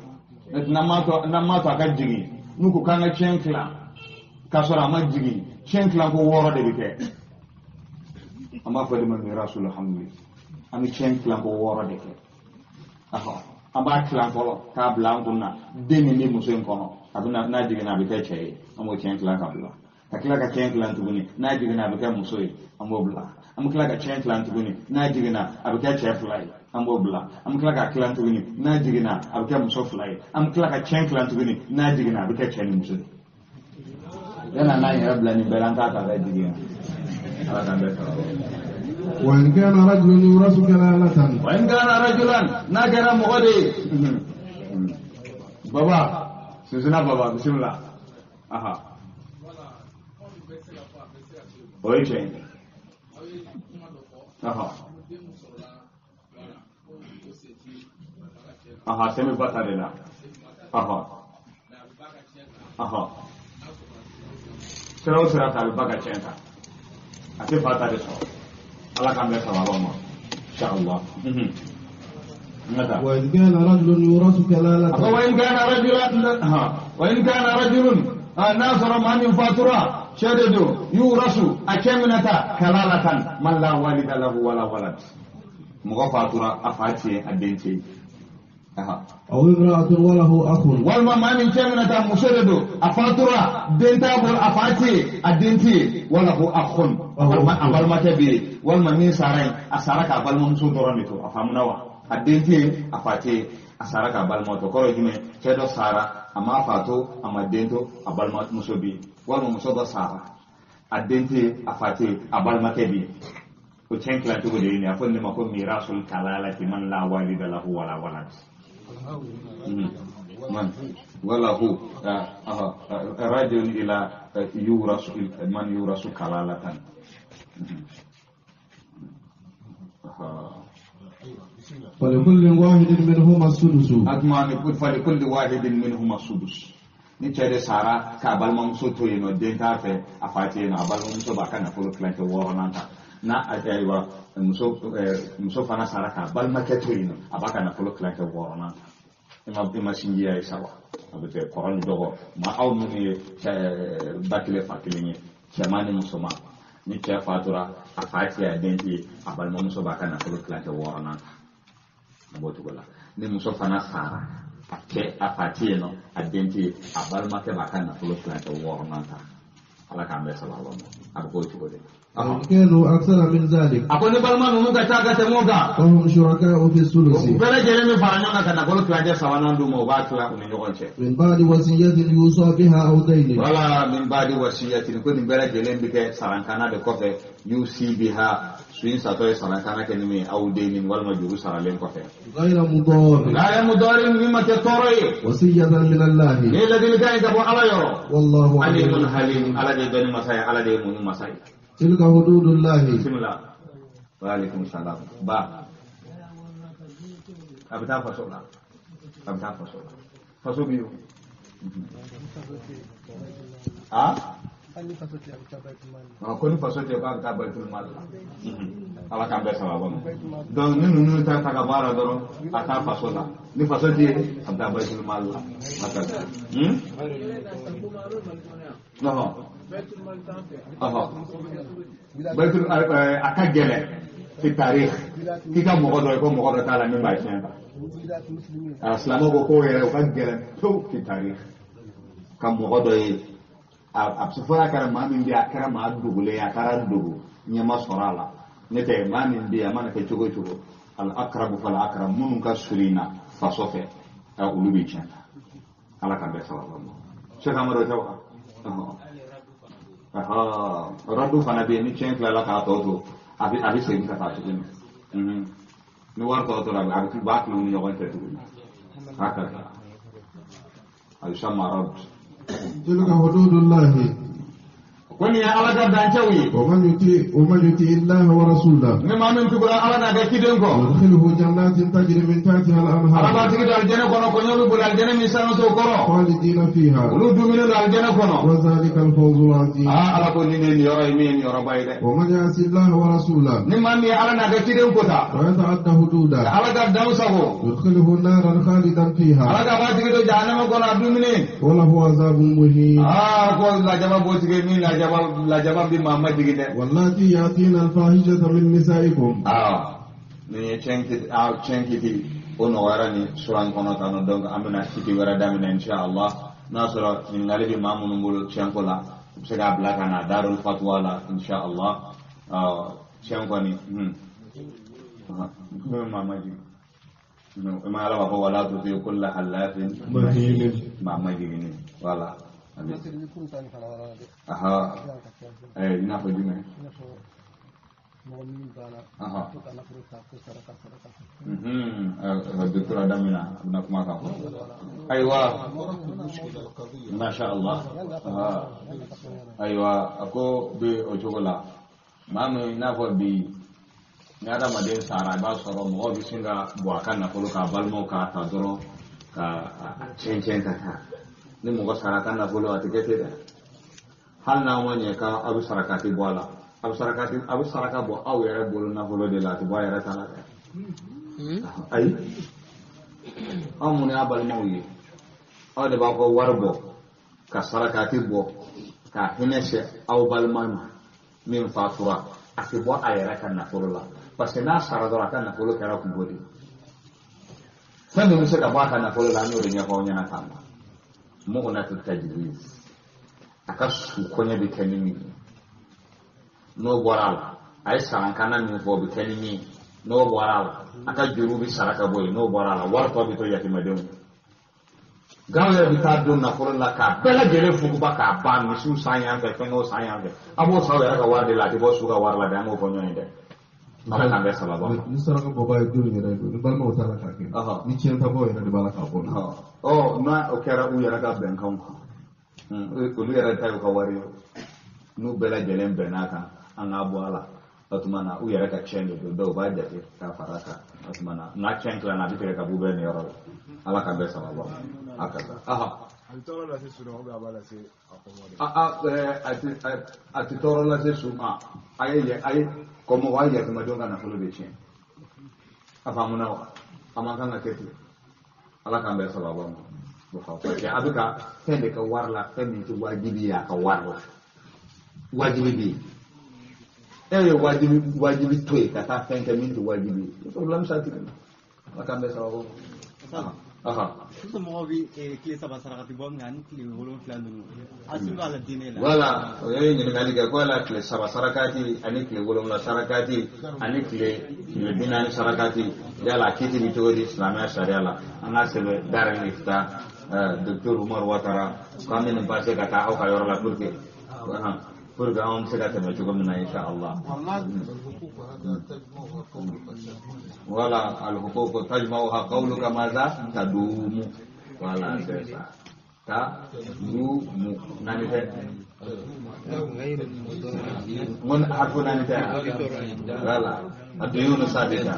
n'an m'a to a ka jigin n'u ko k'an ka tiɲɛ tila k'a sɔrɔ a ma jigin tiɲɛ tila ko wɔɔrɔ de bɛ kɛ an b'a fɔ de ma mirasul hamli an bɛ tiɲɛ tila ko wɔɔrɔ de kɛ an b'a tila fɔlɔ k'a bila an kun na den min bɛ muso in kɔnɔ a bɛ n'a jiginna a bɛ kɛ cɛ ye an b'o tiɲɛ tila ka bila ka tila ka tiɲɛ tila tuguni n'a jiginna a bɛ kɛ muso ye an b'o bila an bɛ tila ka tiɲɛ tila tuguni n'a jiginna a bɛ kɛ cɛ fila ye an b'o bila an bɛ tila ka tila tuguni n'a jiginna a bɛ kɛ muso fila ye an bɛ tila ka tiɲɛ tila tuguni n'a jiginna a bɛ kɛ cɛ ni muso ye yanni n'an yɛrɛ bila nin bɛɛ la an t'a ta ka jigin ala k'an bɛɛ sɔrɔ. وإن كان رجل يورث كلالة وإن كان رجلا نكر مغدي بابا سيزنا بابا بسم الله أها وإيش أها أها سمي بطارينا أها أها سرو سرا تعال بقى تشينتا أكيد بطاري سو الله كان بيسوى ما إن شاء الله. وإن كان رجل يورث كلالة وإن كان رجل وإن كان رجل ناصر من فاتورة شدد يورث أكمنة كلالة من لا والد له ولا ولد مغفاتورة أفاتي الدينتي أو امرأة وله أخ والما ما من كمنة مسدد أفاتورة دينتا بول أفاتي الدينتي وله أخ أبالما تبي والما من سارين أسارك أبالما مسودرانيتو أفهمنا الدينتي أفاتي أسارك أبالما تو كورو جمع كدو سارة أما فاتو أما دينتو أبالما مسوبي والما مسودو سارة الدينتي أفاتي أبالما تبي وتشين كلا تقول لي أفهم لما كون ميراث الكلالة من لا والد له ولا ولد من وله رجل إلى يورث من يورث كلالة. فلكل واحد منهما السدس. أتمنى فلكل واحد منهما السدس. Ni cɛ de sara k'a balimamuso to yen nɔ den t'a fɛ a fa tɛ yen nɔ a balimamuso b'a ka nafolo tilancɛ wɔɔrɔnan ta n'a ayiwa muso fana sara k'a balimakɛ to yen nɔ a b'a ka nafolo tilancɛ wɔɔrɔnan ta i ma sinjiya ye sa wa a bɛ kɛ kɔrɔ ni dɔgɔ ma aw minnu ye ba kelen fa kelen ye cɛman ni musoman ni cɛ fatura a fa tɛ a den tɛ yen a balimamuso b'a ka nafolo tilancɛ wɔɔrɔnan ta a b'o cogo la ni muso fana sara A cɛ a fa tɛ yen nɔ, a den tɛ yen, a balimakɛ b'a ka nafolo tilancɛ wɔɔrɔnan ta. Ala k'an bɛɛ sababa ma. A bɛ k'o cogo de la. كانوا أكثر من ذلك. A ko ni balima ninnu ka ca ka tɛmɛ o kan. فهم شركاء في الثلث. U bɛɛ lajɛlen bɛ fara ɲɔgɔn kan ka nafolo tilancɛ sabanan d'u ma, u b'a tila u ni ɲɔgɔn cɛ. من بعد وصية يوصى بها أو دين. Wala min ba'di wasiyatin, ko nin bɛɛ lajɛlen bɛ kɛ sarankana de kɔfɛ. Yusi biha, su in satɔ ye sarankana kɛ ni min ye, aw den walima juru saralen kɔfɛ. غير مضار. غير مضار, min ma kɛ tɔɔrɔ ye. وصية من الله. Ni ye ladilikan ye ka bɔ Ala yɔrɔ. والله alimun halim, Ala de ye dɔnni masa ye, Ala de ye muɲu masa ye. تلك حدود الله. Bismillah. Wa alaikum salam. Ba. A bɛ taa faso la. A bɛ taa faso la. Faso bɛ yen. Ah? Ko ni faso tɛ, k'a bɛ taa baitul mal la. Ala k'an bɛɛ sababa ma. Donc ni ninnu ta ta ka bɔ a la dɔrɔn, a taa faso la. Ni faso tɛ yen, a bɛ taa baitul mal la. Haka. Hmm? Ɔhɔn. Ɔhɔn. Baitul a ka gɛlɛn fi tarikh k'i ka mɔgɔ dɔ ye ko mɔgɔ dɔ t'a la min b'a tiɲɛ ta. A silamɛw ko k'o yɛrɛ o ka gɛlɛn pewu fi tarikh ka mɔgɔ dɔ ye a bɛ se fɔ n'a kɛra maa min bɛ yen, a kɛra maa dogolen ye, a taara dogo ɲɛ ma sɔrɔ a la. Ne tɛ maa min bɛ yen, a mana kɛ cogo o cogo, al akrabu fal akrab, minnu ka surun i na faso fɛ, olu bɛ tiɲɛ ta. Ala k'an bɛɛ sababa ma. Cheikh Amadu tɛ wa? Radu fana bɛ yen, ni tiɲɛ tilala k'a tɔ to, a bɛ segin ka taa tuguni. Ni wari tɔ tora, a bɛ b'a tila u ni ɲɔgɔn cɛ tuguni. Hakaza a yusamma rad. تلك حدود الله. Ko nin ye Ala ka dancɛw ye. ومن يطع الله ورسوله. Ni maa min tugura Ala n'a ka ciden kɔ, يدخله جنات تجري من تحتها Ala الأنهار. b'a tigi don alijɛnɛ kɔnɔ, kɔɲɔ bɛ boli alijɛnɛ min sanu t'o kɔrɔ. خالدين فيها. Olu dumuni don alijɛnɛ kɔnɔ. وذلك الفوز العظيم. Aa, Ala ko nin de ye nin yɔrɔ ye min ye nin yɔrɔba ye dɛ. ومن يعص الله ورسوله. Ni maa min ye Ala n'a ka ciden kota, ويتعدى حدوده. ka Ala ka danw sago, يدخله نارا خالدا فيها. Ala ka b'a tigi don jahanama kɔnɔ a dumuni. وله عذاب مهين. Aa, ko lajaba b'o tigi min lajaba lajaba bi maa ma jigin dɛ. واللاتي يأتين الفاحشة من نسائكم. Aa, nin ye tiɲɛ kiti, aa, tiɲɛ kiti o nɔgɔyara ni sura in kɔnɔ tan nɔ. Donc an bɛna kiti wɛrɛ daminɛ inshallah. N'a sɔrɔ ɲininkali bɛ maa minnu bolo tiɲɛ ko la, u bɛ se k'a bila ka na Darul Fatwa la inshallah. Tiɲɛ kɔni n bɛ maa ma jigin i ma. Ala b'a fɔ wala tuti kulla halafin مهين. Maa ma jigin, voilà. Aha, i n'a fɔ jumɛn? Aha. Docteur Adamina a bɛna kuma kan fɔ. Ayiwa, masha Allah. Ayiwa, a ko bɛ o cogo la. Maa min i n'a fɔ bi ni adamaden sara, i b'a sɔrɔ mɔgɔw bɛ sin ka bɔ a ka nafolo k'a balimaw k'a ta dɔrɔn ka a tiɲɛ tiɲɛ ka taa. Ni mɔgɔ sara a ka nafolo, a tɛ kɛ ten dɛ. Hali n'a ma ɲɛ k'aw bɛ sarakati bɔ a la, a bɛ sarakati, a bɛ saraka bɔ aw yɛrɛ bolo nafolo de la, a tɛ bɔ a yɛrɛ ta la dɛ. Ayi, aw minnu y'a balimaw ye, aw de b'aw ka wari bɔ ka sarakati bɔ ka hinɛ se aw balima ma min fatura. A tɛ bɔ a yɛrɛ ka nafolo la, parce que n'a sara dɔrɔn, a ka nafolo kɛra kungo de ye. Fɛn min bɛ se ka bɔ a ka nafolo la, an y'o de ɲɛfɔ aw ɲɛna k'a ma mɔgɔ n'a tɛ tajwiz, a ka su kɔɲɛ bɛ kɛ ni min ye, n'o bɔra a la, a ye sarankana min fɔ, o bɛ kɛ ni min ye, n'o bɔra a la, a ka juru bɛ sara ka bɔ yen, n'o bɔra a la, wari tɔ bɛ to yatimadenw ye. Gawo yɛrɛ bɛ taa don nafolo la k'a bɛɛ lajɛlen fuguba k'a ban, misiw san yan fɛ, fɛngɛw san yan fɛ, a b'o san aw yɛrɛ ka wari de la, a tɛ bɔ su ka wari la dɛ. An k'o fɔ ɲɔgɔn ye dɛ. Ala k'an bɛɛ sababa ma. Ni saraka bɔba ye denw yɛrɛ don, ni balimaw t'a la k'a kɛ, ni tiɲɛ tabaaw yɛrɛ de b'a la k'a bɔ. Ɔ, n'a o kɛra u yɛrɛ ka bɛnkanw kan, olu yɛrɛ ta y'u ka wari ye, n'u bɛɛ lajɛlen bɛnn'a kan an k'a bɔ a la, o tuma na u yɛrɛ ka tiɲɛ de don, dɔw b'a jate k'a fara a kan. O tuma na n'a tiɲɛ tilala, a bɛ tigɛ ka b'u bɛɛ niyɔrɔ la. Ala k'an bɛɛ sababa ma. A ka taa. A bɛ tɔɔrɔ lase su ma, a b'a lase a kɔmɔ de? A tɛ tɔɔrɔ lase su ma. A ye kɔmɔgɔ, a ye yatimadenw ka nafolo de tiɲɛ. A faamuna wa? A man kan ka kɛ ten. Ala k'an bɛɛ sababa ma. Parce que a bɛ ka fɛn de ka wari la, fɛn min tɛ wajibi ye a ka wari la. Wajibi bɛ yen, e ye wajibi to yen ka taa fɛn kɛ min tɛ wajibi ye, problème s'a tigi ma. Ala k'an bɛɛ sababa ma. Sisan mɔgɔw bɛ tile 3 sarakati bɔ min ani tile 7 ninnu asili b'a la diinɛ la. Voilà, o ye ɲininkali kɛ ko ala tile 3 sarakati ani tile 7 sarakati ani tile 40 sarakati yala kiti bɛ cogo di silamɛya sariya la an ka sɛbɛn Darul Ifta docteur Umar Watara k'an bɛ nin passer ka taa aw ka yɔrɔ la pour que anw bɛ se ka tɛmɛ cogo min na insha Allah. Voilà, al-huquq tajma'uha qawluka madha tadumu. Voilà, c'est ça. Tadumu. Nani tɛ? Mun harfu nani tɛ? Voilà. Ad-duyun sabita.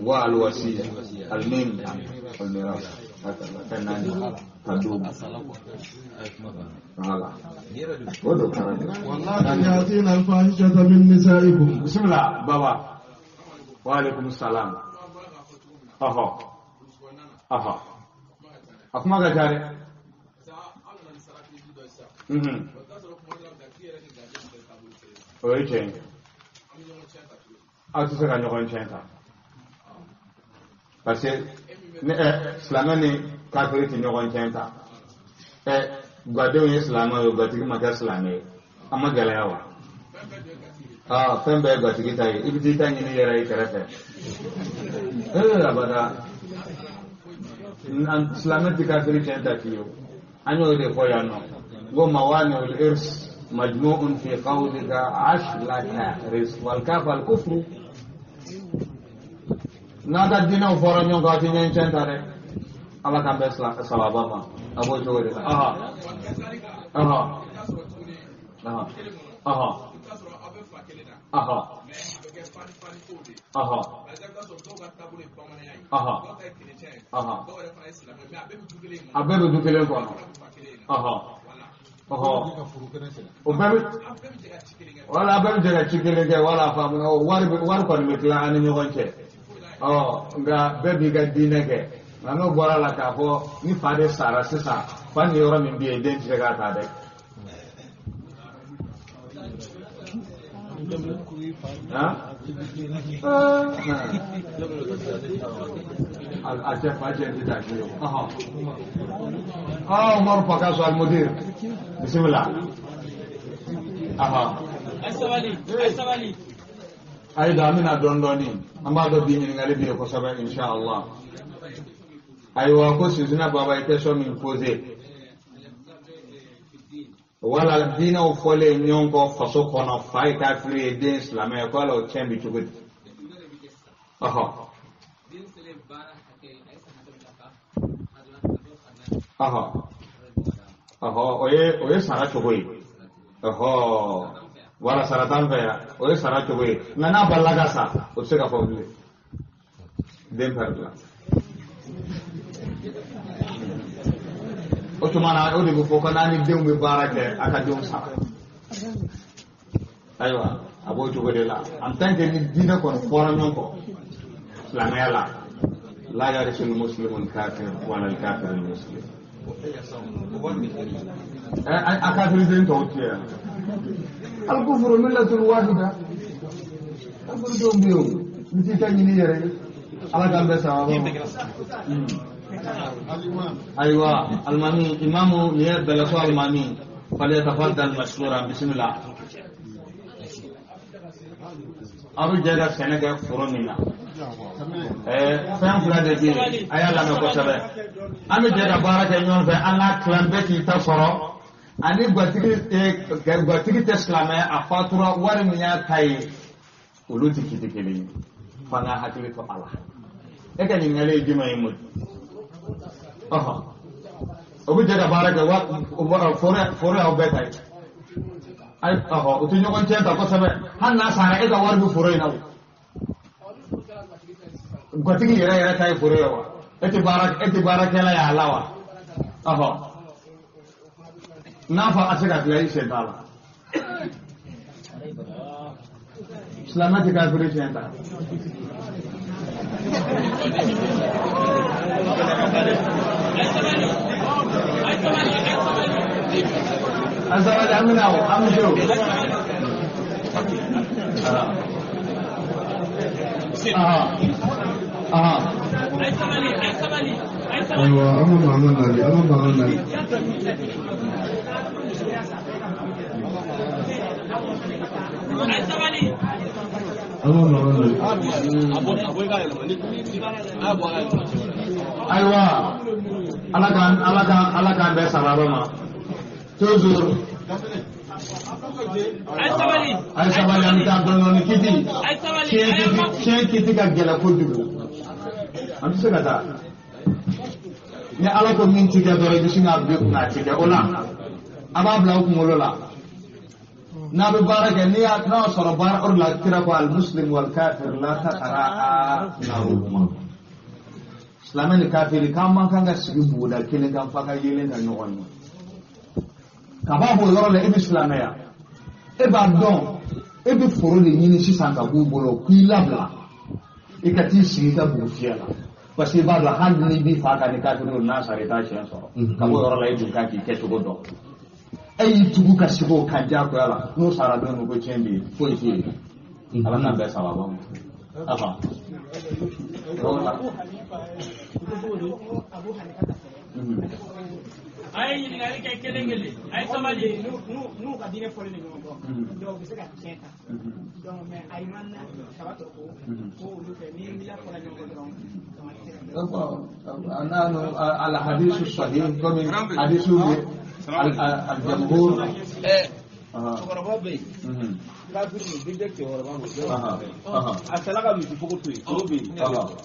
Wa al-wasiya. Al-mim. Al-miras. Hakala. Nani? Tadumu. Voilà. والله يأتين الفاحشة من نسائكم. بسم الله بابا. وعليكم السلام. أها. أها. أكما كجاري. O ye tiɲɛ ye. Aw tɛ se ka ɲɔgɔn tiɲɛ ta. Parce que ni silamɛ ni kafiri tɛ ɲɔgɔn tiɲɛ ta. Gadenw ye silamɛ ye, gatigi ma kɛ silamɛ ye. An ma gɛlɛya wa? Fɛn bɛɛ ye gatigi ta ye. I bɛ t'i ta ɲini yɛrɛ ye kɛrɛfɛ. Abada. Silamɛ tɛ kafiri tiɲɛ ta fiyewu. An y'o de fɔ yan nɔ. N ko mawani'ul irs majmu'un fi qawlika ashlaka ris wal kaf al kufru. N'a ka diinɛw fɔra ɲɔgɔn kan, aw tɛ ɲɔgɔn tiɲɛ ta dɛ. Ala k'an bɛn sababa ma. A b'o cogo de la. Aha. Aha. Aha. Aha. Aha. Aha. Aha. Aha. A bɛɛ bɛ du kelen kɔnɔ. Aha. Ɔhɔ. O bɛɛ bɛ wala a bɛɛ bɛ jɛ ka ci kelen kɛ wala faamu wari kɔni bɛ tila an ni ɲɔgɔn cɛ. Ɔ nka bɛɛ b'i ka diinɛ kɛ. Nka n'o bɔra la k'a fɔ ni fa de sara sisan fa ni yɔrɔ min bɛ yen den tɛ se k'a ta dɛ. A cɛ fa cɛ tɛ taa fiyewu. Umaru Pakaso Almudir bisimila. Sabali. Ayiwa an bɛna dɔɔni dɔɔni an b'a dɔn bi ɲininkali bɛ yen kosɛbɛ insha Allah. Ayiwa ko Sizina Baba ye question min posé. Wala diinɛw fɔlen ɲɔgɔn kɔ faso kɔnɔ fa ye kafiri ye den silamɛ ye ko ala o tiɲɛ bi cogo di. Ɔhɔ. Ɔhɔ. Ɔhɔ o ye sara cogo ye. Ɔhɔ. Wala sara t'an fɛ yan o ye sara cogo ye nka n'a balila ka sa o tɛ se ka fɔ bilen. Den pɛrɛdi la. O tuma na o de bɛ fɔ ko n'a ni denw bɛ baara kɛ a ka denw sara. Ayiwa a b'o cogo de la en tant que ni diinɛ kɔni fɔra ɲɔgɔn kɔ silamɛya la la yarisul muslimul kafir wala al-kafirul muslim. A kafiriden tɔw tɛ yan. Al-kufru millatun wahida. Kafiridenw bɛ yen o n t'i ta ɲini yɛrɛ ye. Ala k'an bɛɛ sababa ma. Ayiwa alimami imamu nin ye Bɛlɛso alimami falyatafaddal mashkuran bisimila. Aw bɛ jɛ ka sɛnɛ kɛ foro min na. Fɛn fila de bɛ yen a y'a lamɛn kosɛbɛ. An bɛ jɛ ka baara kɛ ɲɔgɔn fɛ an ka tilan bɛɛ k'i ta sɔrɔ ani gatigi tɛ silamɛ a fatura wari min y'a ta ye olu tɛ kiti kelen ye f'an ka hakili to a la. E ka ɲininkali ye jumɛn ye Modi? Ɔhɔn. O bɛ jɛ ka baara kɛ foro y'aw bɛɛ ta ye. Ayi ɔhɔn o tɛ ɲɔgɔn tiɲɛ ta kosɛbɛ hali n'a sara e ka wari bɛ foro in na o. Gatigi yɛrɛ yɛrɛ ta ye foro ye wa? E tɛ baarakɛla ye a la wa? Ɔhɔn. N'a fɔ a tɛ se ka tila i sen t'a la. Silamɛ tɛ kafiri tiɲɛ ta. An sabali an bɛna o an bɛ se o. Ayiwa an ka mankan nali, an ka mankan nali. An ka mankan nali. Ayiwa ala k'an bɛɛ sababa ma toujours. Ayi sabali, an bɛ taa dɔɔni dɔɔni kiti. Tiɲɛ kiti ka gɛlɛn kojugu. An tɛ se ka taa. Ni ala ko min ti kɛ dɔrɔn i bɛ sin k'a bila i kunna a ti kɛ o la. A b'a bila o kunkolo la. N'a bɛ baara kɛ n'i y'a n'a sɔrɔ baara o de la kira ko al-muslim wal kafir la taqra'a naruhuma. Silamɛ ni kafiri k'an man kan ka sigi buguda kelen kan f'a ka yelen ka ɲɔgɔn ye. Ka b'a b'o yɔrɔ la e bɛ silamɛya. E b'a dɔn e bɛ foro de ɲini sisan ka b'u bolo k'i labila i ka t'i sigi i ka bugu fiyɛ la. Parce que i b'a dɔn hali n'i b'i fa kan ni kafiri n'a sara i t'a siɲɛ sɔrɔ. Ka b'o yɔrɔ la e dun kan k'i kɛcogo dɔn. E y'i tugu ka sigi o kan diyagoya la n'o sara don min ko tiɲɛ bɛ yen foyi tɛ yen. Ala k'an bɛɛ sababa ma. A ye ɲininkali kɛ kelen kelen, a ye sabali. N'u ka diinɛ fɔlen de ɲɔgɔn kɔ, donc u bɛ se ka tiɲɛ ta. Donc mais a ma na saba tɔ ko ko olu fɛ ni la fɔra ɲɔgɔn kɔ dɔrɔn. Donc al-hadith sahih comme hadith al-jamhur. Cɛkɔrɔba bɛ yen. Kafiri don, denkɛ cɛkɔrɔba don. A sala ka misi fogo to yen, foro bɛ yen.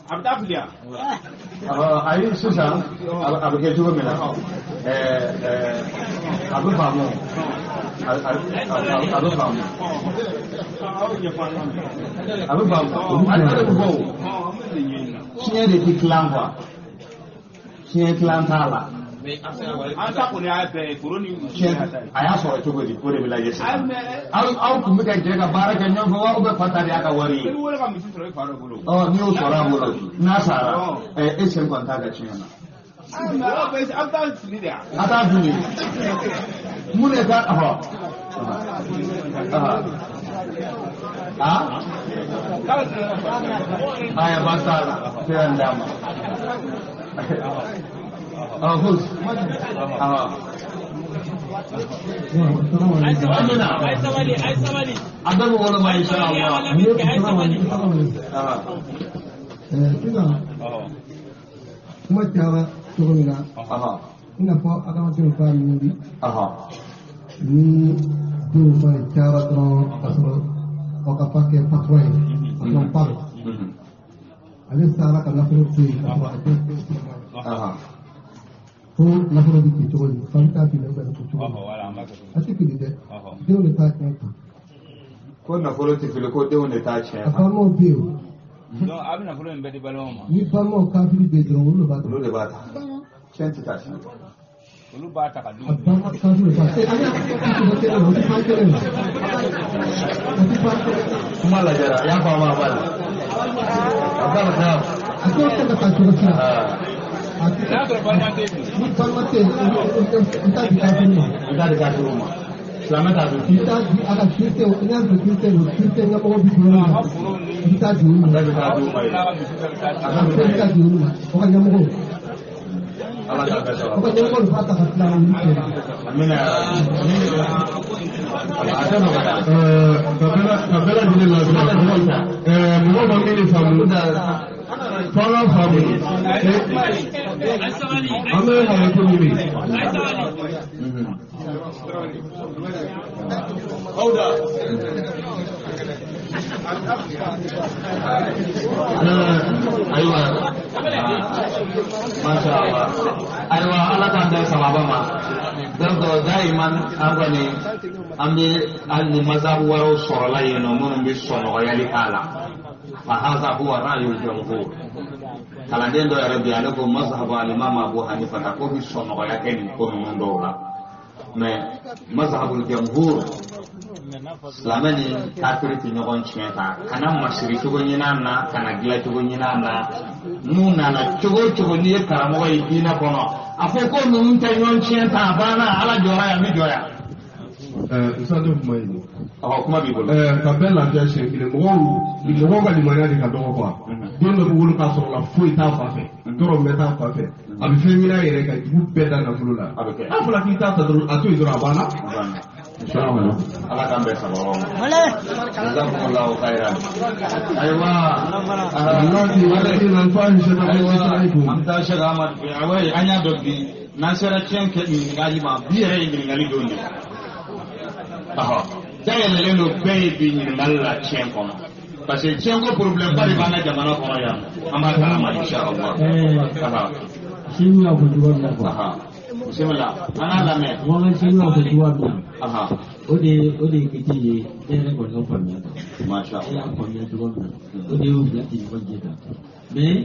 A bɛ taa fili yan. Ayi sisan a bɛ kɛ cogo min na, a bɛ faamu. A bɛ faamu. A bɛ faamu. A bɛ bɔ o. Tiɲɛ de tɛ tilan quoi. Tiɲɛ tilan t'a la. An ta kɔni y'a bɛɛ ye foro ni misi y'a ta ye. A y'a sɔrɔ cogo di o de bɛ lajɛ sisan. Aw tun bɛ ka jɛ ka baara kɛ ɲɔgɔn fɛ wa aw bɛ fa ta de y'a ka wari ye. I wele ka misi sɔrɔ i fa dɔ bolo. Ɔ n'i y'o sɔrɔ a bolo n'a sara e sen kɔni t'a ka tiɲɛ na. Aw t'a fili de yan. A t'a fili. Mun de ka ɔhɔ. A? Aya baasi t'a la. Se ka nin d'a ma. Sisan kuma cayara cogo min na, i n'a fɔ adamadenw ka miiri ni denw fana cayara dɔrɔn ka sɔrɔ aw ka fa kɛ fatwa ye, parce qu'on parle. Ale sara ka nafolo to yen ka sɔrɔ a den tɛ silamɛ ye. Ko nafolo bɛ ci cogo di, fa bɛ taa fili ou bien ko cogo di? A tɛ fili dɛ, denw de t'a tiɲɛ kan. Ko nafolo tɛ fili, ko denw de t'a tiɲɛ kan. A balimaw bɛ yen o. Donc a bɛ nafolo in bɛɛ di balimaw ma. Ni balimaw kafiri bɛ yen dɔrɔn olu de b'a ta. Olu de b'a ta. Tiɲɛ tɛ taa tiɲɛ. Olu b'a ta ka d'u ma. A balima kafiri de b'a ta. A bɛ o tɛ fan kelen o. O tɛ fan kelen. Kuma lajɛra, i y'a faamu a b'a la. A b'a la. A t'o tɛ ka taa cogo si la. N'a sɔrɔ balima tɛ yen. Ni balima tɛ yen, i t'a di kafiri ma. I t'a di kafiri ma. Silamɛ t'a dun. I t'a di a ka kirisɛn, n'i y'a sɔrɔ kirisɛn don, kirisɛn ɲɛmɔgɔ bɛ don min na, i t'a di olu ma. A bɛɛ bɛ taa di u ma yen. A bɛɛ bɛ taa di olu ma. O ka ɲɛmɔgɔ. Ala k'a bɛɛ sɔrɔ. O ka ɲɛmɔgɔ de b'a ta ka tila olu cɛ. Amina. A tɛ nɔgɔya. Ka bɛɛ lajɛlen lafiya. Mɔgɔw ma min faamu. F'an ka faamu. An bɛ hakɛto ɲini. Ayiwa, masha Allah. Ayiwa, ala k'an bɛn sababa ma. Donc daiman an kɔni an bɛ hali ni mazhabu wɛrɛw sɔrɔla yen nɔ minnu bɛ sɔnɔgɔyali k'a la. Fa haza huwa ra'yul jumhur. Kalanden dɔ yɛrɛ bɛ yen ale ko mazhabu alimami Abu Hanifa ta ko bɛ sɔnɔgɔya kɛ nin ko ninnu dɔw la. Mais mazhabul jamhur silamɛ ni kafiri tɛ ɲɔgɔn tiɲɛ ta, kana masiri cogo ɲini a na, kana dilan cogo ɲini a na. N'u nana cogo o cogo n'i ye karamɔgɔ ye diinɛ kɔnɔ, a fɔ ko ninnu tɛ ɲɔgɔn tiɲɛ ta, a banna, ala jɔra yan, n bɛ jɔ yan. Musa ne kuma ye. Ɔhɔ, kuma b'i bolo. Ka bɛɛ lafiya siɲɛ kelen, mɔgɔw ka limaniya de ka dɔgɔ quoi. Den dɔ bɛ wolo k'a sɔrɔ la foyi t'a fa fɛ, tɔɔrɔ bɛ t'a fa fɛ, a bɛ fɛn ɲini a yɛrɛ ka jugu bɛɛ da nafolo la. N'a fɔra k'i t'a ta dɔrɔn, a to yen dɔrɔn, a banna. Ala k'an bɛn sababa ma. Jazakumullahu khairan. Ayiwa. An bɛ taa Cheikh Ahmad fɛ. Awa, an y'a dɔn bi n'an sera tiɲɛ kɛ ɲininkali ma, bi yɛrɛ ye ɲininkali don de. Dayɛlɛlen don bɛɛ ye bi ɲininkali la tiɲɛ kɔnɔ. Parce que tiɲɛ ko problème ba de b'an ka jamana kɔnɔ yan. An b'a kalama inshallah. Seku y'a fɔ cogoya min na quoi. Bisimila, an k'a lamɛn. Wɔn Seku y'a fɔ cogoya min na. O de ye kiti ye, ne yɛrɛ kɔni ka faamuya kan. Masha Allah. E y'a faamuya cogo min na, o de y'u bila ti ɲɔgɔn jɛ kan. Mais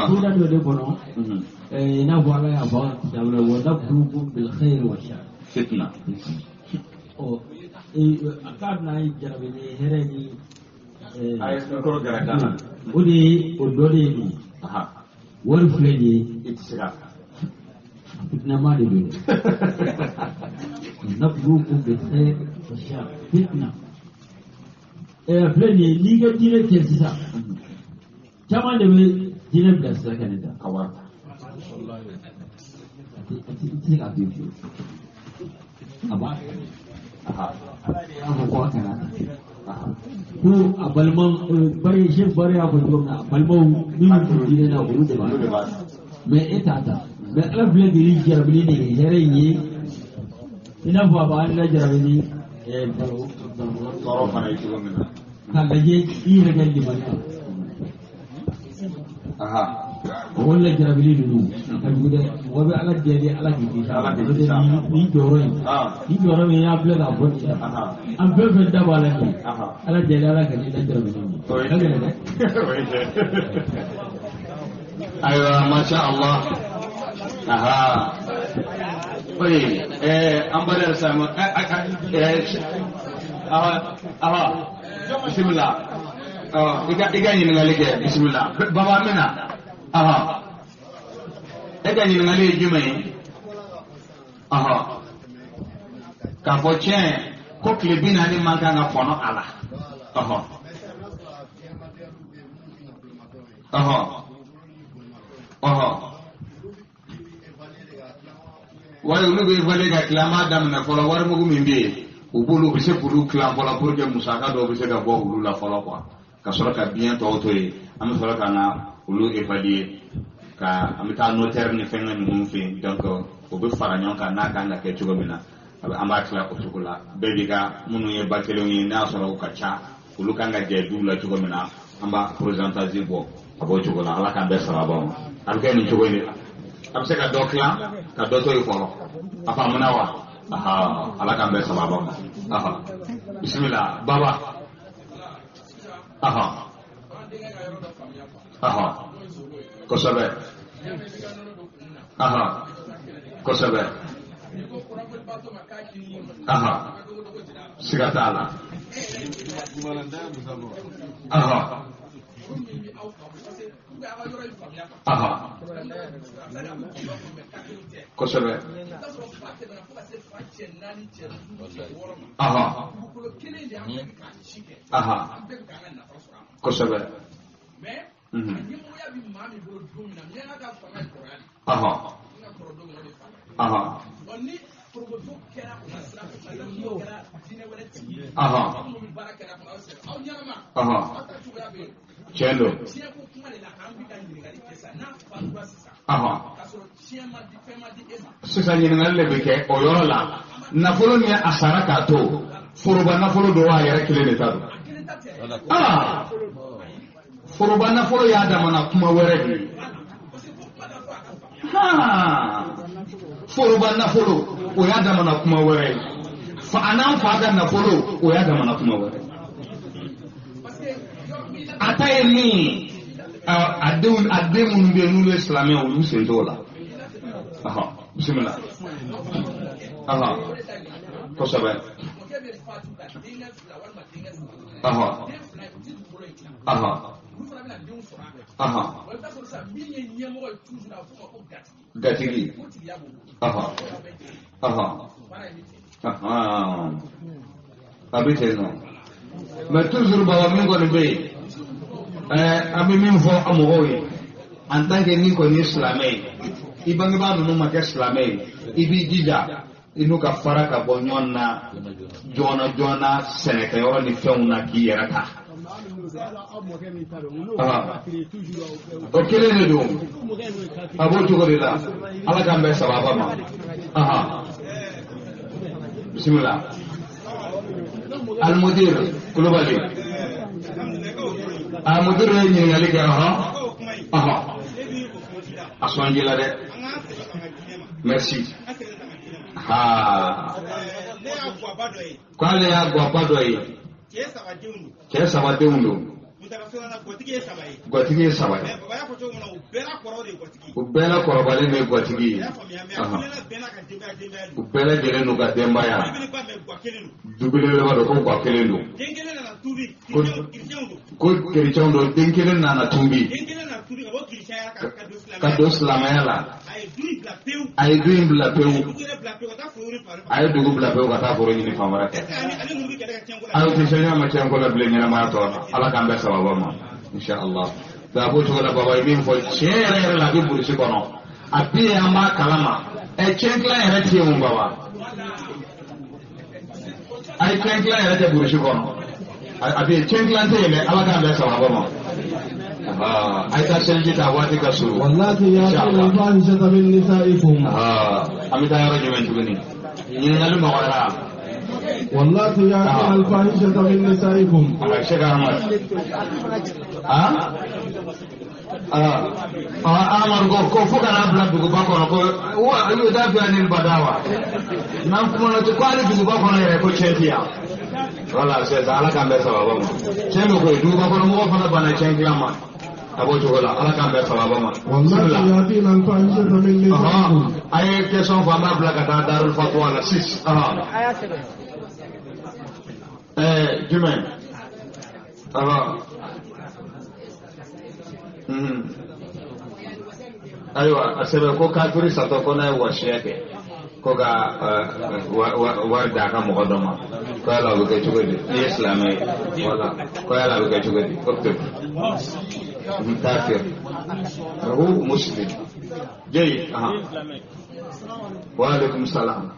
koda dɔ de kɔnɔ, i n'a fɔ Ala y'a fɔ an ka kitabu la, wa nabluukum bil khayri wa shar. Fitna. Ɔ a k'a bɛna jarabi ni hɛrɛ ni. A ye kɔrɔ gɛrɛ kan na. O de ye o dɔ de ye nin ye. Wari filɛ nin ye. I tɛ se k'a. Fitinama de don. Nabluukum bil khayri wa shar fitna. Filɛ nin ye, n'i ka diinɛ kɛ sisan, caman de bɛ diinɛ bila sira kan ne ta. Ka wari ta. A tɛ se k'a to yen fiyewu. A b'a Ala de y'a fɔ ko a kana ta. Ko a balima bari Cheikh Bari y'a fɔ cogo min na, a balimaw minnu tɛ diinɛ na, olu de b'a ta. Mais e t'a ta. Mais Ala filɛ k'i jarabili ni hɛrɛ in ye, i n'a fɔ a b'an lajarabi ni tɔɔrɔ fana ye cogo min na. K'a lajɛ i yɛrɛ ka limaniya. O lajarabili ninnu ka jugu dɛ, mɔgɔ bɛ Ala deli Ala k'i kisi. Nin jɔyɔrɔ in, nin jɔyɔrɔ min y'a filɛ k'a fɔ nin ye, an fɛn fɛn da b'a la nin ye, Ala deli Ala ka n'i lajarabi nin ye. O ye dɛ. Ayiwa, masha Allah. Oye, an b'a sisan, bisimila. I ka ɲininkali kɛ, bisimila. Baba n bɛna. E ka ɲininkali ye jumɛn ye? K'a fɔ tiɲɛ ko tile 40 man kan ka kɔnɔ a la. Wari olu bɛ évaluer ka tila, an b'a daminɛ fɔlɔ warimugu min bɛ yen, u b'olu u bɛ se k'olu tilan fɔlɔ pour que musaka dɔw bɛ se ka bɔ olu la fɔlɔ quoi, ka sɔrɔ ka biɲɛ tɔw to yen, an bɛ sɔrɔ ka na olu évaluer ka an bɛ taa notaire ni fɛnkɛ ninnu fɛ yen, donc o bɛ fara ɲɔgɔn kan n'a kan ka kɛ cogo min na, an b'a tila o cogo la. Bɛɛ b'i ka minnu ye ba kelenw ye, n'a sɔrɔ u ka ca, olu kan ka jɛ duw la cogo min na, an b'a pourcentage bɔ a b'o cogo la. Ala k'an bɛɛ sababa ma. A bɛ kɛ nin cogo in de la. A bɛ se ka dɔ tilan ka dɔ to yen fɔlɔ. A faamuna wa? Ala k'an bɛɛ sababa ma. Bisimila baba. Kosɛbɛ. Kosɛbɛ. Siga t'a la. Kosɛbɛ. Kosɛbɛ. Tiɲɛ don. Sisan ɲininkali de bɛ kɛ o yɔrɔ la. Nafolo min a sara k'a to, foroba nafolo don wa a yɛrɛ kelen de ta don? Foroba nafolo y'a damana kuma wɛrɛ de ye. Foroba nafolo o y'a damana kuma wɛrɛ ye. Fa a n'an fa ka nafolo o y'a damana kuma wɛrɛ ye. A ta ye min ye, a den minnu bɛ yen n'olu ye silamɛ olu sen t'o la. Bisimila. Kosɛbɛ. Gatigi. A bɛ ten nɔ. Mais toujours baba min kɔni bɛ yen, An bɛ min fɔ an mɔgɔw ye en tant que n'i kɔni ye silamɛ ye i bangebaa ninnu ma kɛ silamɛ ye i b'i jija i n'u ka fara ka bɔ ɲɔgɔn na joona joona sɛnɛkɛyɔrɔ ni fɛnw na k'i yɛrɛ ta. O kelen de don a b'o cogo de la Ala k'an bɛn sababa ma. Bisimila. Alimudir Kulubali. Alimudir ye ɲininkali kɛ a sɔn ji la dɛ. Merci. K'ale y'a guwaba dɔ ye. Cɛ saba denw don. Gatigi ye saba ye. U bɛɛ la kɔrɔbalen de ye gatigi ye. U bɛɛ lajɛlen n'u ka denbaya. Du belebeleba don ko ga kelen don. Ko kerecɛnw don den kelen nana tuubi. Ka don silamɛya la. A ye du in bila pewu. A ye dugu bila pewu ka taa foro ɲini fan wɛrɛ fɛ. Ayi o tɛ se ɲɔgɔn ma tiɲɛ ko la bilen ɲɛnamaya tɔ la. Ala k'an bɛɛ sababa ma. Inshallah. A b'o cogo la baba ye min fɔ tiɲɛ yɛrɛ yɛrɛ la a bɛ burusi kɔnɔ. A bɛ yen an b'a kalama. Ɛ tiɲɛ tilan yɛrɛ tɛ yen o baba. Ayi tiɲɛ tilan yɛrɛ tɛ burusi kɔnɔ. A bɛ yen tiɲɛ tilan tɛ yen dɛ Ala k'an bɛɛ sababa ma. A ye taa seliji ta waati ka surun. Wallati ya'tina al-fahishata min nisa'ikum. An bɛ taa yɔrɔ jumɛn tuguni? Ɲininkali nɔgɔyara. Wallati ya'tina al-fahishata min nisa'ikum. Sheikh Ahmad. Amadu ko fo ka n'a bila duguba kɔnɔ ko wa y'o da fi ani badawa. N'an kumana ten ko hali duguba kɔnɔ yɛrɛ ko tiɲɛ ti yan. Voilà, c'est ça. Ala k'an bɛɛ sababa ma. Tiɲɛ bɛ koyi duguba kɔnɔ mɔgɔw fana banna tiɲɛ dilan ma. A b'o cogo la Ala k'an bɛɛ sababa ma. Wallati ya'tina al-fahishata min nisa'ikum. A ye question fɔ an b'a bila ka taa Darul Fatwa la 6. Jumɛn? Ayiwa a sɛbɛn ko kafiri satɔ ko n'a ye wasiya kɛ ko ka wari d'a ka mɔgɔ dɔ ma ko yala a bɛ kɛ cogo di n'i ye silamɛ ye wala ko yala a bɛ kɛ cogo di uktub kafir hu muslim jayi wa alaikum salam.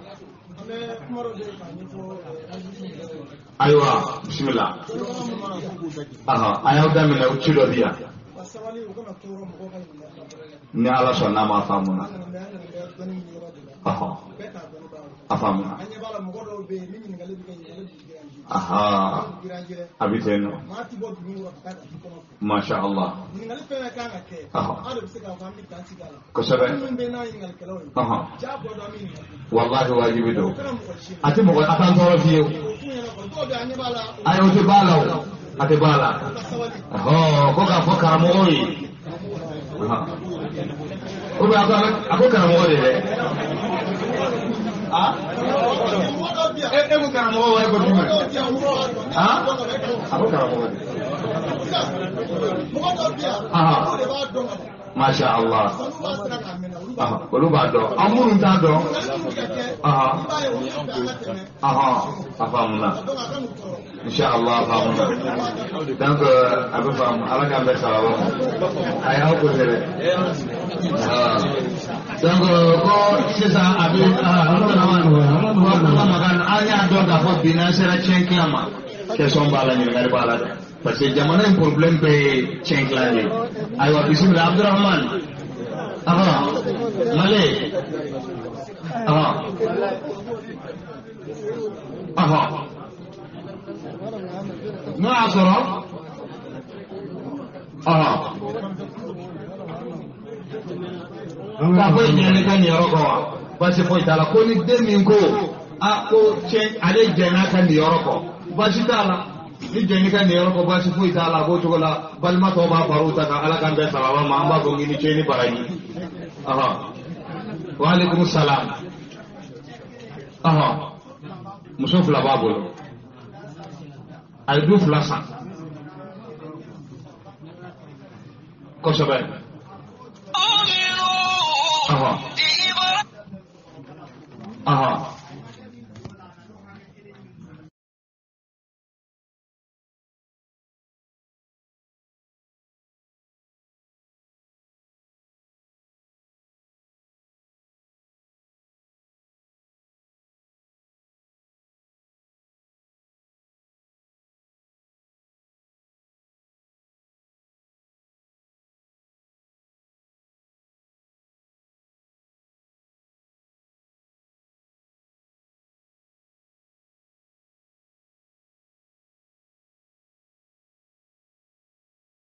Ayiwa bisimila. A y'aw daminɛ ci dɔ di yan. Ni Ala sɔnna a ma faamuna. A faamuna. A bɛ ten nɔ. Masha Allah. Kosɛbɛ. Walahi wajibi don. A tɛ mɔgɔ a t'an tɔɔrɔ fiyewu. Ayi o tɛ b'a la o. A tɛ b'a la. Ko k'a fɔ karamɔgɔw ye. Ou bien a ko karamɔgɔ de dɛ. E ko karamɔgɔ wa e ko jumɛn? A ko karamɔgɔ de. Masha Allah. Olu b'a dɔn. An minnu t'a dɔn. A faamuna. Inshallah a faamuna. Donc a bɛ faamu Ala k'an bɛɛ sababa ma. A y'aw ko dɛ. Donc ko sisan a bɛ an y'a dɔn k'a fɔ bi n'an sera tiɲɛ tilan ma. Question b'a la ɲininkali b'a la dɛ. Parce que jamana in problème bɛɛ ye tiɲɛ tilan de ye. Ayiwa bisimila Abdurahman. Male. N'o y'a sɔrɔ. K'a fɔ ɲɛni ka nin yɔrɔ kɔ wa? Baasi foyi t'a la ko ni den min ko a ko tiɲɛ ale jɛn'a ka nin yɔrɔ kɔ baasi t'a la. Ni jɛnni ka nin yɔrɔ kɔ baasi foyi t'a la a b'o cogo la balima tɔw b'a fara u ta kan Ala k'an bɛn sababa ma an b'a fɔ k'i ni ce ni baraji. Wa aleykum salam. Muso fila b'a bolo. A ye du fila san. Kosɛbɛ.